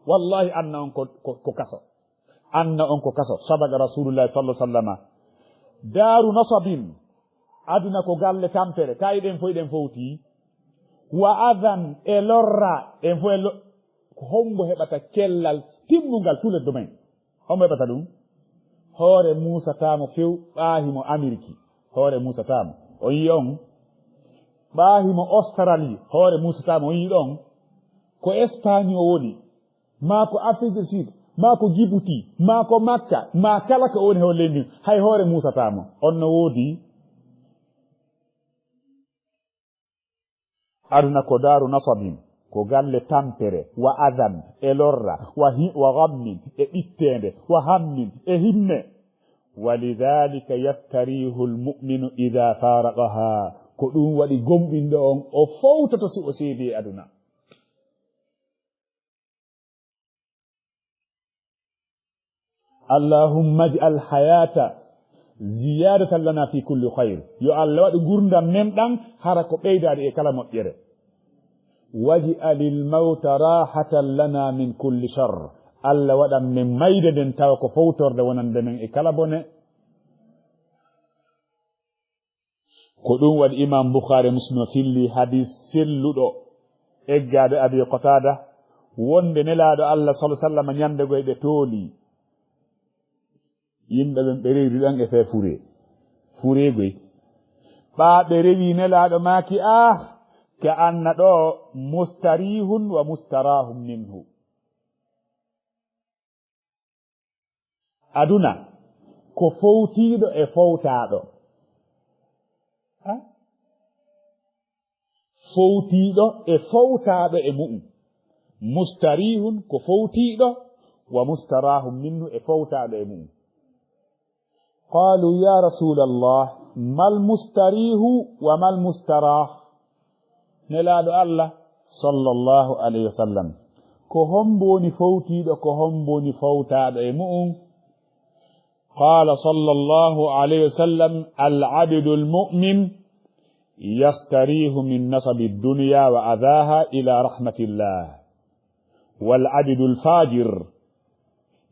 Wallahi, anna on ko, ko, ko kaso. Anna on ko kaso. Sadaqa Rasulullah sallallahu alaihi wasallama. Daaru nasabin. Aduna ko galle tampere. Ka eɗen fof, eɗen fowti. Wa adan e lorra. En fof e lo-, ko hombo heɓata cellal timmungal, tous les domaines. Hombo heɓata ɗum? Hoore muusataamo few, ɓaahi mo Ameriki. Hoore muusataamo. On yi'i on? Ɓaahi mo Australie. Hoore muusataamo. On yi'i ɗon? Ko Espagne o woni. maa ko Afrique du Sud, maa ko Djibouti, maa ko Makka, maa kala ko woni hoore leydi ndin, hay hoore muusataa mo. On no woodi? Aduna ko daaru nasabin, ko galle tampere, wa adan, e lorra, wa hi-, wa ghammin, e ɓitteende, wa hammin, e himme. Walidhalika yastarihu almu'minu idha faraqaha. Ko ɗum waɗi gomɗinɗo on, o fowtoto si o seedi e aduna. Allahumma ij'al hayata ziyadatan lana fi kulli khayr. Yo Allah waɗu ngurdam men ɗan hara ko ɓeydaade e kala moƴƴere. Waj'alil mawta rahatan lana min kulli sharr. Allah waɗan men mayde nden tawa ko fowtorde wonande men e kala bone. Ko ɗum waɗi Imam Bukhari e Muslim o filli hadis selluɗo eggaaɗo Abi Qatada wonde Nelaaɗo Allah sallallahu alaihi wasallam ñande goy ɓe tooli. Yimɓe ɓen ɓe rewri ɗan e fee fure. Fure goy. Ɓaa ɓe rewi Nelaaɗo maaki, "Ah, ka anna ɗo mustarihun wa mustarahun minhu." Aduna ko fowtiiɗo e fowtaaɗo. Ha? Fowtiiɗo e fowtaaɗo e mu'un. Mustarihun ko fowtiiɗo, wa mustarahun minhu e fowtaaɗo e mu'un. Qalu, ya Rasulallah, mal mustarihu wa mal mustarah? Nelaaɗo Allah, sallallahu alayhi wa sallam, ko hombo woni fowtiiɗo, ko hombo woni fowtaaɗo e mu'un? Qala sallallahu alayhi wa sallam, al abdu al mu'min yastarihu min nasabi dunya wa adhaha ila rahmatillah. Wal abdu al fajir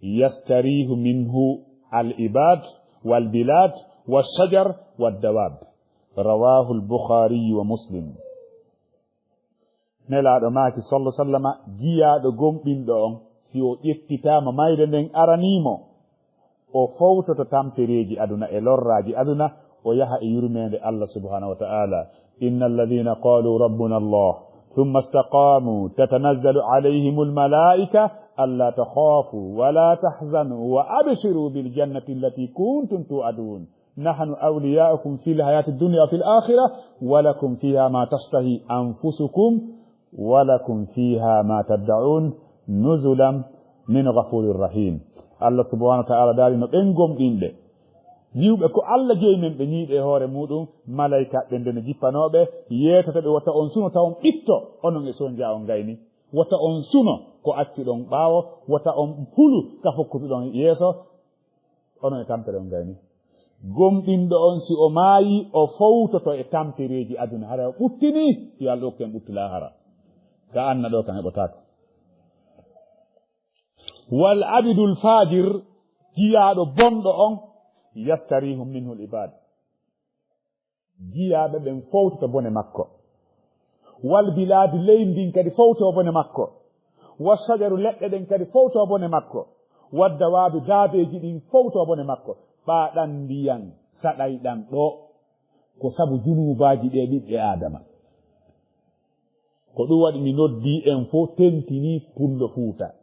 yastarihu minhu al ibad wal bilad wash shajar wad dawab. Rawahu al Bukhari wa Muslim. Nelaaɗo maaki, sallallahu alaihi wasallama, jiyaaɗo gomɗinɗo on, si o ƴettitaama mayde nden aranii mo, o fowtoto tampereeji aduna e lorraaji aduna, o yaha e yurmeende Allah subhanahu wa ta'ala. Inna alladhina qalu rabbuna Allah, thumma istaqamu, tatanazzalu alayhimul malaika, alla takhafu, wa la tahzanu, wa abshiru bil jannati allati kuntum tu'adun. Nahnu awliya'ukum fil hayati dunya wa fil akhirah, wa lakum fiha ma tashtahi anfusukum, wa lakum fiha ma tad'un, nuzulan min ghafurir rahim. Allah subhanahu wa ta'ala daali no ɓen gomɗinɓe, yiwɓe ko Allah jeyi men, ɓe ñiiɓe e hoore muɗum, malaykaaɓe ɓen nde no jippanooɓe, yeetata ɓe, wota on suno taw on ɓitto, onon e sonja on gayni. Wota on suno ko accuɗon ɓaawo, wota on hulu ka fokkutuɗon yeeso, onon e tampere on gayni. Gomɗinɗo on, si o maayi, o fowtoto e tampereeji aduna. Hara o ɓuttini, yo Allah okku en ɓuttu laahara. Ka anna ɗo, kan heɓotaako. Wal abidul fajir, jiyaaɗo bonɗo on, yastarihu minhu al ibad. Jiyaaɓe ɓen fowtoto bone makko. Wal biladi, leydi ndin kadi fowto bone makko. Wa shajaru, leɗɗe ɗen kadi fowto bone makko. Wa dawabi, daabeeji ɗin fowto bone makko. Ɓaa ɗan ndiyan saɗay ɗan ɗo, ko sabu junuubaaji ɗe ɓiɓɓe Aadama. Ko ɗum waɗi mi noddii en fof tentinii Pullo Fuuta.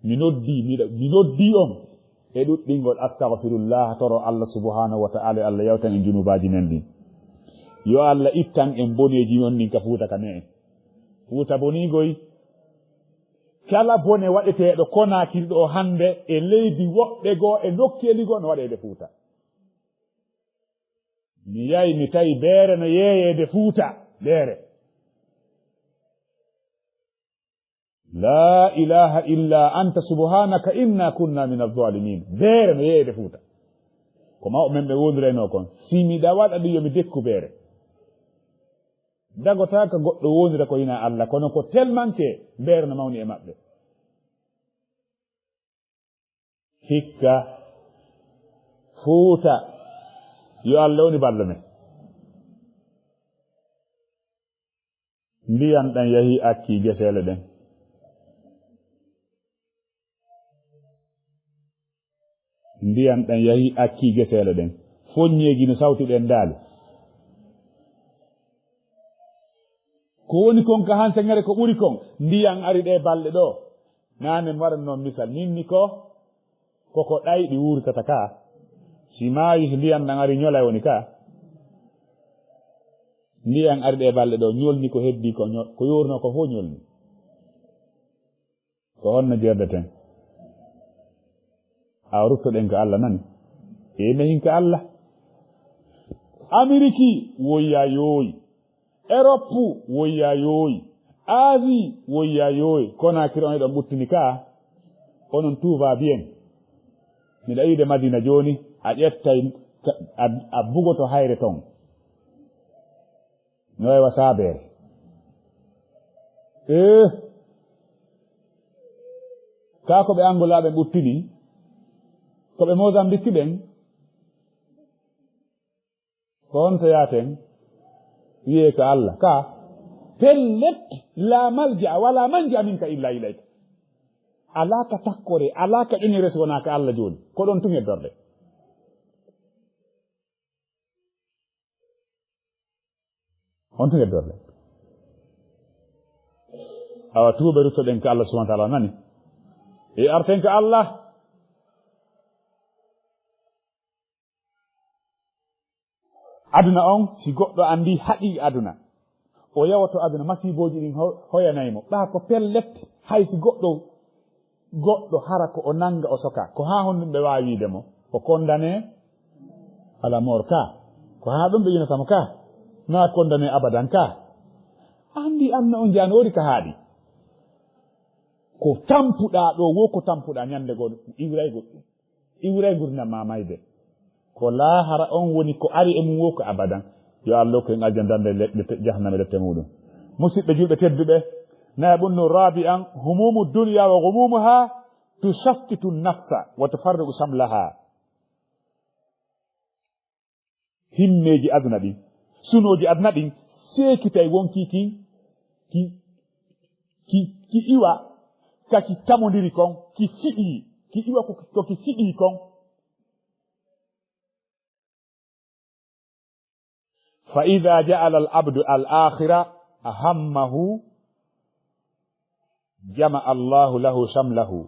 Mi noddii, miɗo, mi noddii on e ɗuɗɗingol astagfirullah, toro Allah subhanahu wa ta'ala, yo Allah yawtan en junubaaji men ɗin. Yo Allah ittan en boneeji on ɗin ka Fuuta ka me'en. Fuuta bonii goy. Kala bone waɗeteeɗo Konaakiri ɗo hannde e leydi woɓɓe goo e nokkeeli goo no waɗeede Fuuta. Mi yahi, mi tawi beere no yeeyeede Fuuta, beere. La ilaha illa anta subhanaka inna kunna min az-zalimin. Beere no yeeyeede Fuuta. Ko mawɓe men ɓe wondirayno kon. Si miɗa waɗa ɗum, yo mi dekku beere. Dagotaaka goɗɗo wondira ko hinaa Allah, kono ko tellement que beere no mawni e maɓɓe. Hikka Fuuta, yo Allah woni ballo men. Ndiyan ɗan yahi akki geseele ɗen. Ndiyan ɗan yahi akki geseele ɗen. Foññeeji no sawti ɗen daali. Ko woni kon ka hanse ngare ko ɓuri kon. Ndiyan ari ɗe balɗe ɗo. Naane mi waɗan noon misal, min ni ko, koko ɗayɗi wuurtata ka. Si maayi, ndiyan ɗan ari ñolay woni ka. Ndiyan ari ɗe balɗe ɗo, ñolni ko heddii ko ño-, ko yoornoo ko fof ñolni. Ko honno jeerdeten? Awa ruttoɗen ko Allah nani. E mehin ko Allah. Ameriki, woyya yooy. Eropu, woyya yooy. Asie, woyya yooy. Kono kiri on eɗon ɓuttini ka. Onon tout va bien. Miɗa yiide Madina jooni, a ƴettay ka, a, a bugoto hayre ton. No wawa saabeere. Eh. Kaa ko ɓe Angola ɓe ɓuttini, ko ɓe Mozambique ɓen, ko honto yaaten? Wiyee ko Allah. Ka pellet, la malja, wala manja minka illa ilayka. Alaa ka takkore, alaa ka ƴoñere so wonaa ka Allah jooni. Ko ɗon tun heddorde. On tun heddorde. Awa tuuɓe ruttoɗen ko Allah subhanahu wa ta'ala nani. E arten ko Allah. Aduna on, si goɗɗo anndi haqiiqa aduna, o yawoto aduna, masiibooji ɗin ho-, hoyanay mo. Ɓaa ko pellet, hay si goɗɗo, goɗɗo hara ko o nannga, o soka. Ko haa honɗum ɓe waawi wiide mo? O condamné à la mort ka. Ko haa ɗum ɓe yinata mo ka. Naa condamné abadan ka. Anndi Allah on janoori ka haaɗi. Ko tampuɗaa ɗo, wo ko tampuɗaa ñande goo, iwray goɗɗum. Iwray ngurndan ma mayde. Ko laahara on woni ko ari e mum wo ko abadan. Yo Allah okku en aljanna darnde le-, le-, jahannama e lette muɗum. Musidɓe julɓe tedduɓe, nayaɓun nu rabi'an, humumu dunya wa ghumumuha tushattitu nafsa wa tufarriqu shamlaha. Himmeeji aduna ɗin, sunooji aduna ɗin, seekitay wonkii kin, ki, ki, ki iwa, ka ki tamondiri kon, ki fiɗii, ki iwa ko, ko ki fiɗii kon. Fa idha ja'ala al-abdu al-akhira hammahu, jama'a Allahu lahu shamlahu,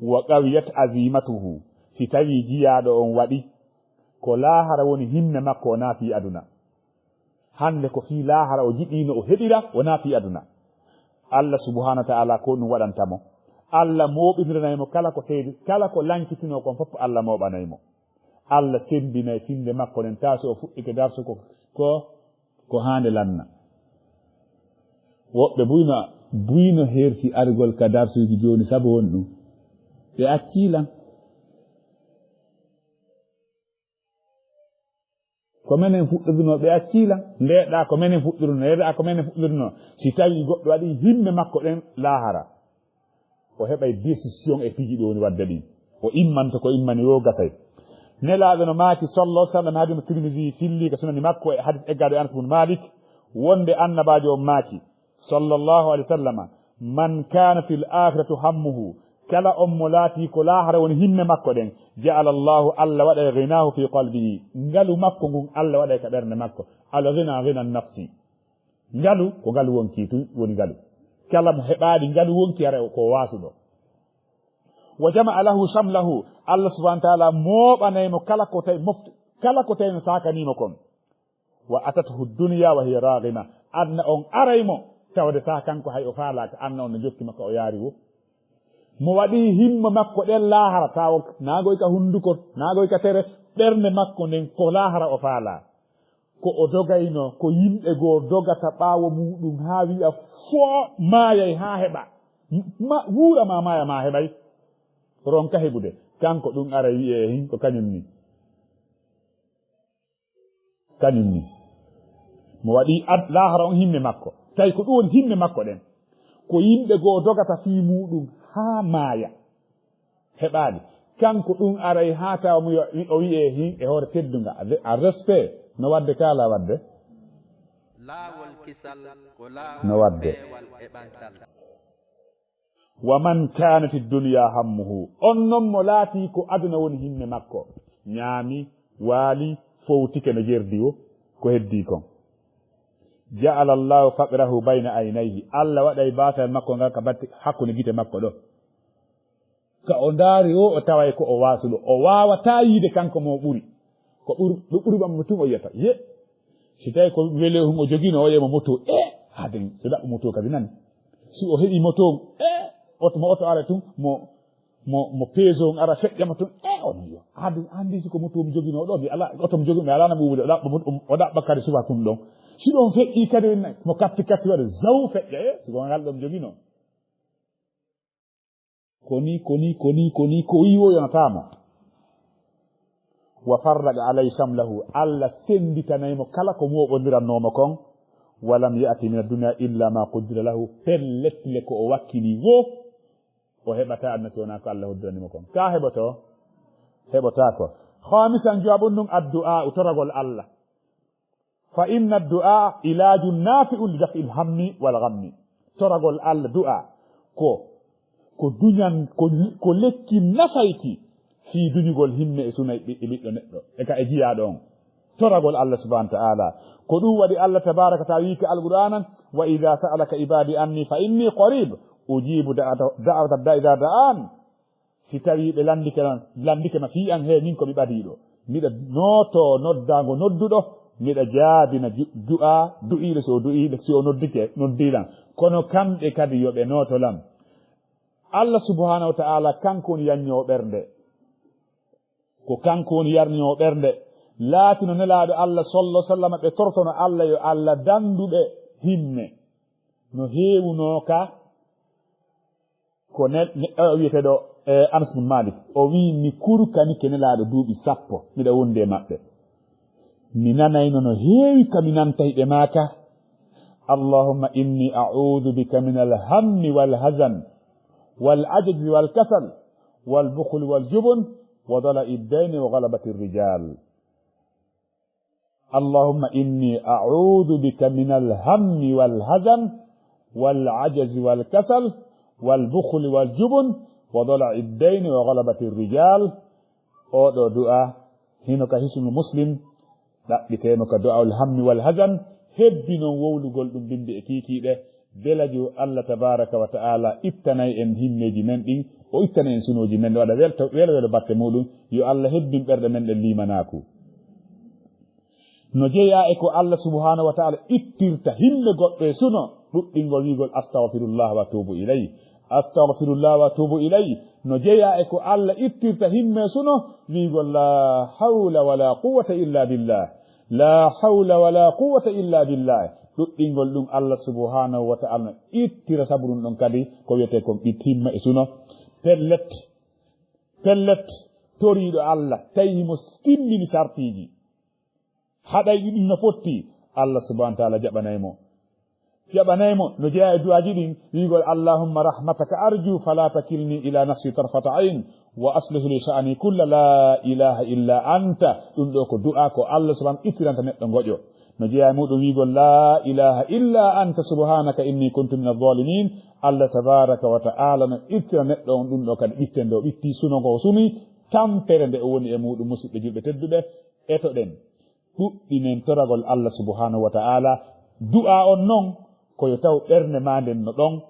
wa qawiyat azimatuhu. Si tawii jiyaaɗo on waɗi ko laahara woni himme makko, o naati aduna. Hannde ko fii laahara o jiɗiino o heɓira, o naati aduna. Allah subhanahu wa ta'ala ko ɗum waɗanta mo. Allah mooɓindiranay mo kala ko seedi, kala ko lankitinoo kon fof Allah mooɓanay mo. Allah semmbinay finnde makko nden, taa so o fuɗɗike darsu ko, ko, ko haande lanna. Woɓɓe buyno, buyno hersi argol ka darsuuji jooni, sabu honɗum? Ɓe accii lan. Ko menen fuɗɗuduno, ɓe accii lan. Ndeeɗaa ko menen fuɗɗuduno, ndeeɗaa ko menen fuɗɗuduno. Si tawii goɗɗo waɗii himme makko ɗen laahara, o heɓay décision e piiji ɗi woni waɗde ɗin. O immanto ko immani wo gasay. Nelaaɗo no maaki, sallallahu alaihi wasallam, hadis mo Tirmidhi filli ka sunani makko e hadis eggaaɗo e Anas bun Malik, wonde Annabaajo on maaki, sallallahu alaihi wasallam, "Man kanat al akhiratu hammuhu," kala on mo laati ko laahara woni himme makko ɗen, "ja'ala Allahu," Allah waɗay, "ghinahu fi qalbihi," ngalu makko ngun Allah waɗay ka ɓernde makko. Al ghina, ghina nafsi. Ngalu, ko ngalu wonkii tun woni ngalu. Kala mo heɓaali ngalu wonkii, hara ko waasuɗo. Wa jama'a lahu shamlahu, Allah subhanahu wa ta'ala mooɓanay mo kala ko tawi mofte, kala ko tawi no saakanii mo kon. Wa atathu dunya wa hiya raghima, aduna on aray mo, tawde sa kanko hay o faalaaka, aduna on no jokki mo ka o yaari wo. Mo waɗi himma makko ɗen laahara, tawa naagoy ka hunduko, naagoy ka tere, ɓernde makko nden ko laahara o faalaa. Ko o dogayno, ko yimɓe goo dogata ɓaawo muuɗum haa wi'a foo maayay haa heɓa. Ma, wuura ma maaya ma heɓay. Ronka heɓude. Kanko ɗum ara wi'e hin ko kañum ni. Kañum ni. Mo waɗi ad-, laahara on himme makko. Tawi ko ɗum woni himme makko ɗen. Ko yimɓe goo dogata fii muuɗum haa maaya. Heɓaali. Kanko ɗum aray haa tawa mo yo-, o wi'e hin e hoore teddunga. A, a respect no wadde kaala wadde. Laawol kisal ko laawol No wadde. Peewal e ɓantal. Wa man kanati dunya hammuhu. On non mo laati ko aduna woni himme makko. Ñaami, waali, fowtike no jerdi wo, ko heddii kon. Ja'ala Allahu faqrahu bayna aynayhi. Allah waɗay baasal makko ngal ka batte hakkunde gite makko ɗo. Ka o ndaari o, o taway ko o waasuɗo. O waawataa yiide kanko mo ɓuri. Ko ɓur-, ɗo ɓuri ɓammo tun o yiyata. Ye, si tawi ko welo hum o jogino, o yema moto. E, haden, so ɗaɓɓo moto kadi nani. Si o heɓi moto, e, oto mo oto ara tun, mo, mo, mo peso on ara feƴƴama tun. E, on yo. Haden, andi si ko moto mo jogino ɗo, mi ala, oto mo jogi, mi alana ɓuuɓude, o ɗaɓɓa, o ɗaɓɓa kadi suba tun ɗon. Si ɗon feƴƴi kadi, mo katti katti waɗa zaw feƴƴa, e, si ko ngal ɗon jogino. Koni, koni, koni, koni, ko wi'i o yonataamo. Wa farraqa alayhi shamlahu, Allah senditanay mo kala ko mooɓondirannoo mo kon. Wa lam ya'ti min ad-dunya illa ma quddira lahu, pellet le ko o wakkili wo, o heɓataa aduna si wonaa ko Allah hoddirani mo kon. Ka heɓoto? Heɓotaako. Khamisan, jowaɓun ɗum, addu'a, toragol Allah. Fa inna du'a ilajun nafi'un li daf'il hammi wal ghammi. Toragol Allah du'a ko, ko duñan, ko, ko lekki nafayki fii duñugol himme e suno e ɓi-, e ɓiɗɗo neɗɗo, e ka e jiyaaɗo on. Toragol Allah subhanahu wa ta'ala. Ko ɗum waɗi Allah tabaraka wa ta'ala wi'i ka Alqur'aanan, "Wa idha sa'alaka ibadi anni fa inni qarib, ujibu da'wata, da'wata da'i idha da'an." Si tawii ɓe lanndike lan-, lanndike ma fii an, hee, min ko mi ɓadiiɗo. Miɗa nootoo noddaango nodduɗo, miɗa jaabina ju-, du'aa du'iiɗo, si o du'ii, si o noddike, noddii lan. Kono kamɓe kadi yo ɓe nooto lan. Allah subhanahu wa ta'ala kanko woni yanñoowo ɓernde. Ko kanko woni yarñoowo ɓernde. Laatino Nelaaɗo Allah sallallahu alaihi wasallam ɓe tortono Allah yo Allah danndu ɓe himme. No heewunoo ka Ko ne, ne, o wiyeteeɗo, eh, Anas bin Malik, o wi'i, "Mi kurkanike Nelaaɗo duuɓi sappo, miɗa wondi e maɓɓe. Mi nanayno no heewi ka mi nantay ɓe maaka, Allahumma inni a'udhu bika min al-hammi wal hazan, wal ajzi wal kasal, wal bukhli wal jubn, wa dala'i ad-dayni wa ghalabati ar-rijal." Allahumma inni a'udhu bika min al-hammi wal hazan, wal ajzi wal kasal, wal bukhli wal jubn, wa dala'i ad-dayni wa ghalabati ar-rijal. Oo ɗoo du'a, hino ka Hisnul Muslim, ɗaɓɓiteemo ka du'aul hammi wal hazan, hebbi non wowlugol ɗum bimbi e kiikiiɗe, Belajo Allah tabaraka wa ta'ala ittanay en himmeeji men ɗin, o ittanay en sunooji men, o waɗa welto, welo welo batte muɗum. Yo Allah hebbin ɓerɗe men ɗen liimanaaku. No jeyaa e ko Allah subhanahu wa ta'ala ittirta himme goɗɗo e suno, ɗuɗɗingol wi'ugol, "Astaghfirullah wa atubu ilayh. Astaghfirullah wa atubu ilayh." No jeyaa e ko Allah ittirta himme e suno, wi'ugol, "La hawla wa la quwwata illa billah. La hawla wa la quwwata illa billah." Ɗuɗɗingol ɗum, Allah subhanahu wa ta'ala no ittira sabu ɗum ɗon kadi ko wiyetee kon ɓit himma e suno. Pellet, pellet, toriiɗo Allah, tawi himo timmini sartiiji, haɗay ɗi ɗum no fotti, Allah subhanahu wa ta'ala jaɓanay mo. Jaɓanay mo, no jeyaa e du'aaji ɗin, wi'ugol, "Allahumma rahmataka arju, fala takilni ila nafsi tarfata ayn, wa aslih li sha'ni kulla, la ilaha illa anta." Ɗum ɗoo ko du'aa ko Allah subhanahu ittiranta neɗɗo ngoƴo. No jeyaa e muɗum wi'ugol, "La ilaha illa anta subhanaka inni kuntu minaz zalimin." Allah tabaraka wa ta'ala no ittira neɗɗo on ɗum ɗoo kadi ɓitten nde o ɓitti suno ngo o suni, tampere nde o woni e muɗum, musiɓɓe julɓe tedduɓe, etoɗen. Ɗuɗɗinen toragol Allah subhanahu wa ta'ala. Du'aa on non, ko yo taw ɓernde maa nden no ɗon.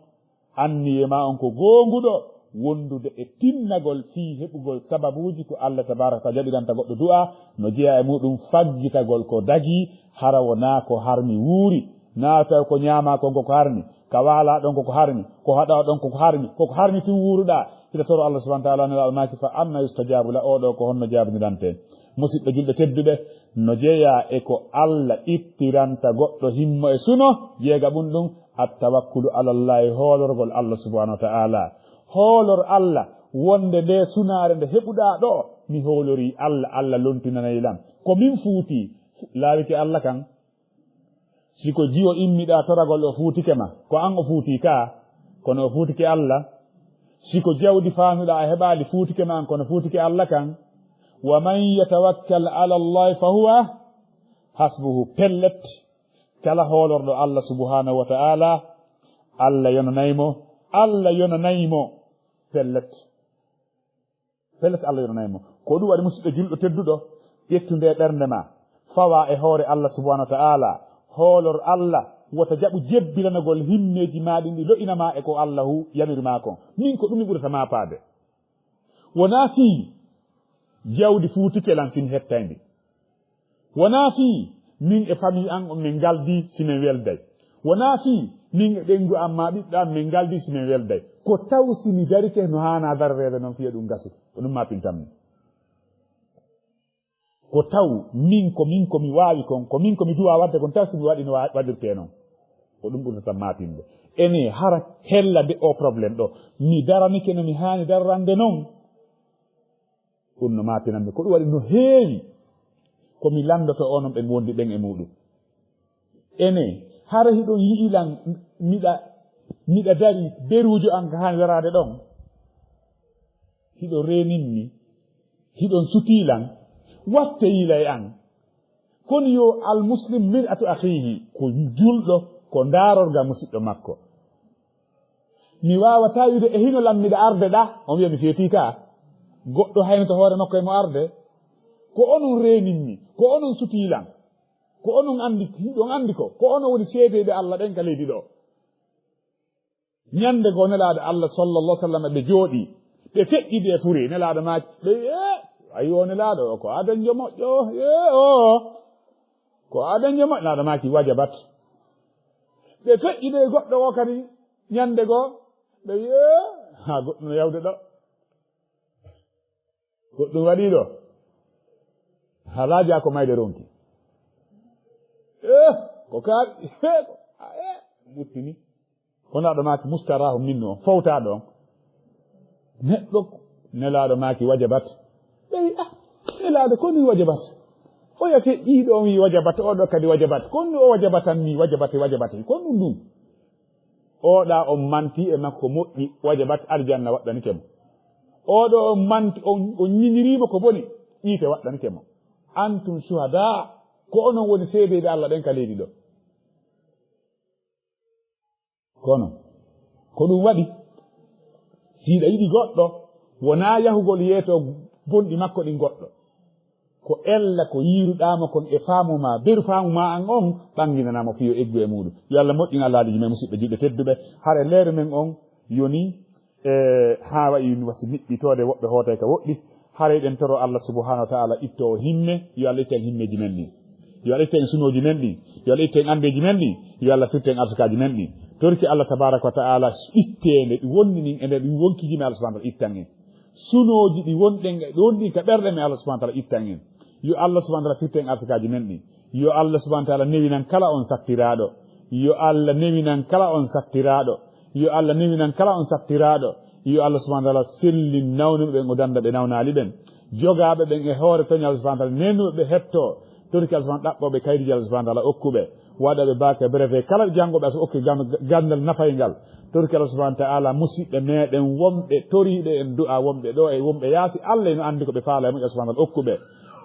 Anniye maa on ko goonguɗo, wondude e tinnagol fii heɓugol sababuuji ko Allah tabaraka wa ta'ala jaɓiranta goɗɗo du'aa, no jeyaa e muɗum faggitagol ko dagii, hara wonaa ko harmi wuuri, naa taw ko ñaamaa kon ko ko harmi, ka waalaa ɗon ko ko harmi, ko haɗaa ɗon ko ko harmi, ko ko harmi tun wuuruɗaa. Hiɗa toro Allah subhanahu wa ta'ala, Nelaaɗo maaki, "Fa anna yustajabu la?" Oo ɗoo ko honno jaabinirantee? Musiɓɓe julɓe tedduɓe, no jeyaa e ko Allah ittiranta goɗɗo himmo e suno, jeegaɓun ɗum, at-tawakkulu ala Allahi, hoolorgol Allah subhanahu wa ta'ala. Hoolor Allah, wonde nde sunaare nde heɓuɗaa ɗoo, mi hoolorii Allah, Allah lontinanay lan. Ko min fuuti, laawike Allah kan. Si ko jiwo immiɗaa toragol o fuutike ma, ko an o fuuti ka, kono o fuutike Allah. Si ko jawdi faanuɗaa a heɓaali fuutike ma an, kono fuutike Allah kan. Wa man yatawakkal ala Allah fa huwa hasbuhu. Pellet, kala hoolorɗo Allah subhanahu wa ta'ala, Allah yonanay mo, Allah yonanay mo. Pellet. Pellet, Allah yonanay mo. Ko ɗum waɗi, musiɗɗo julɗo tedduɗo, ƴettu nde ɓernde ma, fawa e hoore Allah subhanahu wa ta'ala, hoolor Allah, wota jaɓu jebbilanagol himmeeji maa ɗin ɗi lo'ina maa e ko Allahu yamiri maa kon. Min ko ɗum mi ɓurata maapaade. Wonaa fii jawdi fuutike lan si mi hettay ndi. Wonaa fii min e famille an on min ngaldi si min welday. Wonaa fii min e ɓeyngu an maa ɓiɓɓe an min ngaldi si min welday. Ko taw si mi darike no haanaa darareede non fiya ɗum gasu. Ko ɗum maapintammi. Ko taw min, ko min ko mi waawi kon, ko min ko mi duwaa waɗde kon, taw si mi waɗi no wa-, waɗirtee non. Ko ɗum ɓurtata maapinde. Ene hara hella de o problème ɗo. Mi daranike no mi haani darrande non. Ɗum no maapinammi. Ko ɗum waɗi no heewi. Ko mi lanndoto onon ɓen wondi ɓen e muɗum. Ene, hara hiɗon yi'i lan, miɗa, miɗa dari beruujo an ka haani daraade ɗon. Hiɗon reenimmi, hiɗon sutii lan, watte yiila e an. Kono yo al muslim mir'atu akhihi, ko julɗo, ko ndaarorga musiɗɗo makko. Mi waawataa wi'ude e hino lan miɗa arde ɗa, on wi'a mi feetii ka. Goɗɗo haynoto hoore makko e mo arde. Ko onon reenimmi, ko onon sutii lan. Ko onon andi, hiɗon andi ko, ko onon woni seedeeɓe Allah ɓen ka leydi ɗo. Ñande goo Nelaaɗo Allah sallallahu alaihi wasallam ɓe jooɗii, ɓe feƴƴidi e fure, Nelaaɗo maaki, ɓe, "Ee, ayi o Nelaaɗo o, ko adanjo moƴƴo, ee, o, ko adanjo moƴƴo." Nelaaɗo maaki, "Wajabat." Ɓe feƴƴidi e goɗɗo o kadi, ñande goo, ɓe, "Ee, haa goɗɗo no yawde ɗo." Goɗɗum waɗii ɗo. Halaaji ko mayde ronki. Eh, ko kaaɗi, eh, ko, a, eh, ɓuttini. Kono aɗa maaki mustarahu minnu on, fowtaaɗo on. Neɗɗo, Nelaaɗo maaki wajabat. Ɓe wi, ah, Nelaaɗo, ko ni wajabat? Oya feƴƴiiɗo on wi wajabat, oɗo kadi wajabat. Ko ni o wajabatanmi, wajabat, wajabat. Ko ɗum ɗum? Oɗa on manti e makko moƴƴi, wajabat aljanna waɗɗanike mo. Oɗo on manti, on, on ñiñiriima ko boni, ƴiite waɗɗanike mo. Antum shuhada, ko onon woni seedeeɓe Allah ɓen ka leydi ɗo. Kono, ko ɗum waɗi, si hiɗa yiɗi goɗɗo, wonaa yahugol yeeto bonɗi makko ɗin goɗɗo. Ko ella ko yiiruɗaa mo kon e faamu maa, beru faamu maa an on, ɓannginanaa mo fii yo eggu e muuɗum. Yo Allah moƴƴin alhaaliiji men, musidɓe julɓe tedduɓe. Hare leeru men on yoni, e, haa wayi no wasi niɓɓitoode, woɓɓe hootay ka woɗɗi. Haray ɗen toro Allah subhanahu wa ta'ala ittoowo himme, yo Allah itte en himmeeji men ɗin. Yo Allah itte en sunooji men ɗin. Yo Allah itte en anndeeji men ɗin. Yo Allah firte en arsakaaji men ɗin. Torki Allah tabaraka wa ta'ala itteende ɗi wonni ɗin e nder ɗin wonkiji men, Allah subhanahu wa ta'ala ittan en. Sunooji ɗi wonɗen e ɗon ɗin ka ɓerɗe men, Allah subhanahu wa ta'ala ittan en. Yo Allah subhanahu wa ta'ala firte en arsakaaji men ɗin. Yo Allah subhanahu wa ta'ala newinan kala on sattiraaɗo. Yo Allah newinan kala on sattiraaɗo. Yo Allah newinan kala on sattiraaɗo. Yo Allah subhanahu wa ta'ala sellin nawnuɓe ɓen o danda ɓe nawnaali ɓen. Jogaaɓe ɓen e hoore toñal Allah subhanahu wa ta'ala nenuɓe ɓe hetto. Torki Allah subhanahu wa ta'ala ɗaɓɓooɓe kaydiiji Allah subhanahu wa ta'ala okkuɓe. Waɗa ɓe baaka breve kala janngo ɓe asa okki gan-, gandal nafayngal. Torki Allah subhanahu wa ta'ala musiɓɓe meɗen wonɓe toriiɓe en du'a wonɓe ɗo e wonɓe yaasi. Allah no andi ko ɓe faala e moƴƴa subhanahu wa ta'ala okkuɓe.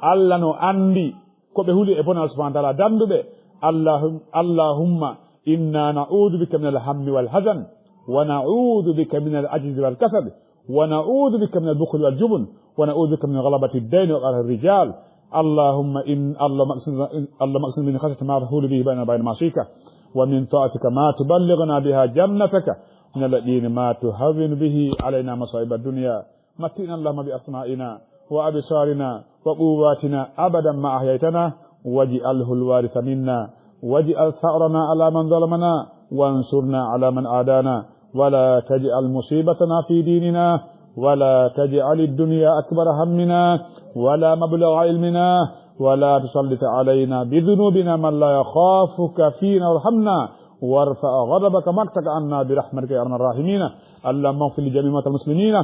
Allah no andi ko ɓe huli e bonal subhanahu wa ta'ala danduɓe. Allahum-, Allahumma inna na'udhu bika min al-hammi wal hazan, wa na'udhu bika min al-ajzi wal kasal, wa na'udhu bika min al-bukhli wal jubn, wa na'udhu bika min ghalabati ad-dayn wa qahri ar-rijal. Allahumma in-, Allahumma aqsim, Allahumma aqsim min khashyatika ma tahulu bihi baynana wa bayna ma'sika, wa min ta'atika ma tuballighuna biha jannataka, min al-yaqini ma tuhawwinu bihi alayna masa'ib ad-dunya. متعنا اللهم بأسماعنا وأبصارنا وقواتنا أبدا ما أحييتنا واجعله الوارث منا واجعل ثأرنا على من ظلمنا وانصرنا على من عادانا ولا تجعل مصيبتنا في ديننا ولا تجعل الدنيا أكبر همنا ولا مبلغ علمنا ولا تسلط علينا بذنوبنا من لا يخافك فينا وارحمنا وارفع غضبك مقتك عنا برحمتك يا أرحم الراحمين. اللهم اغفر لجميع موتى المسلمين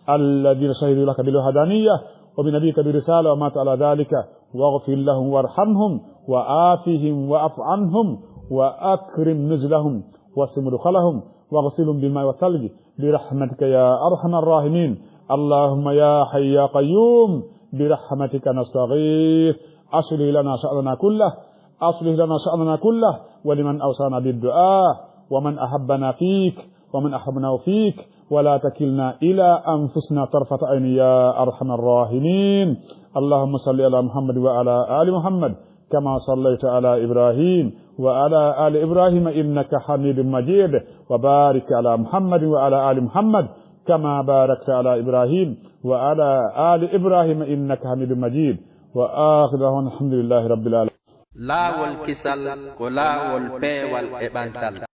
الذين شهدوا لك بالوحدانية وبنبيك بالرسالة وماتوا على ذلك، واغفر لهم وارحمهم وعافهم واعف عنهم وأكرم نزلهم وسع مدخلهم واغسلهم بالماء والثلج برحمتك يا أرحم الراحمين. اللهم يا حي يا قيوم برحمتك نستغيث، أصلح لنا شأننا كله، أصلح لنا شأننا كله ولمن أوصانا بالدعاء ومن أحبنا فيك ومن أحبناه فيك ولا تكلنا إلى أنفسنا طرفة عين يا أرحم الراحمين. اللهم صل على محمد وعلى آل محمد كما صليت على إبراهيم وعلى آل إبراهيم إنك حميد مجيد، وبارك على محمد وعلى آل محمد كما باركت على إبراهيم وعلى آل إبراهيم إنك حميد مجيد. وآخر دعوانا الحمد لله رب العالمين. Laawol kisal ko laawol peewal e ɓantal.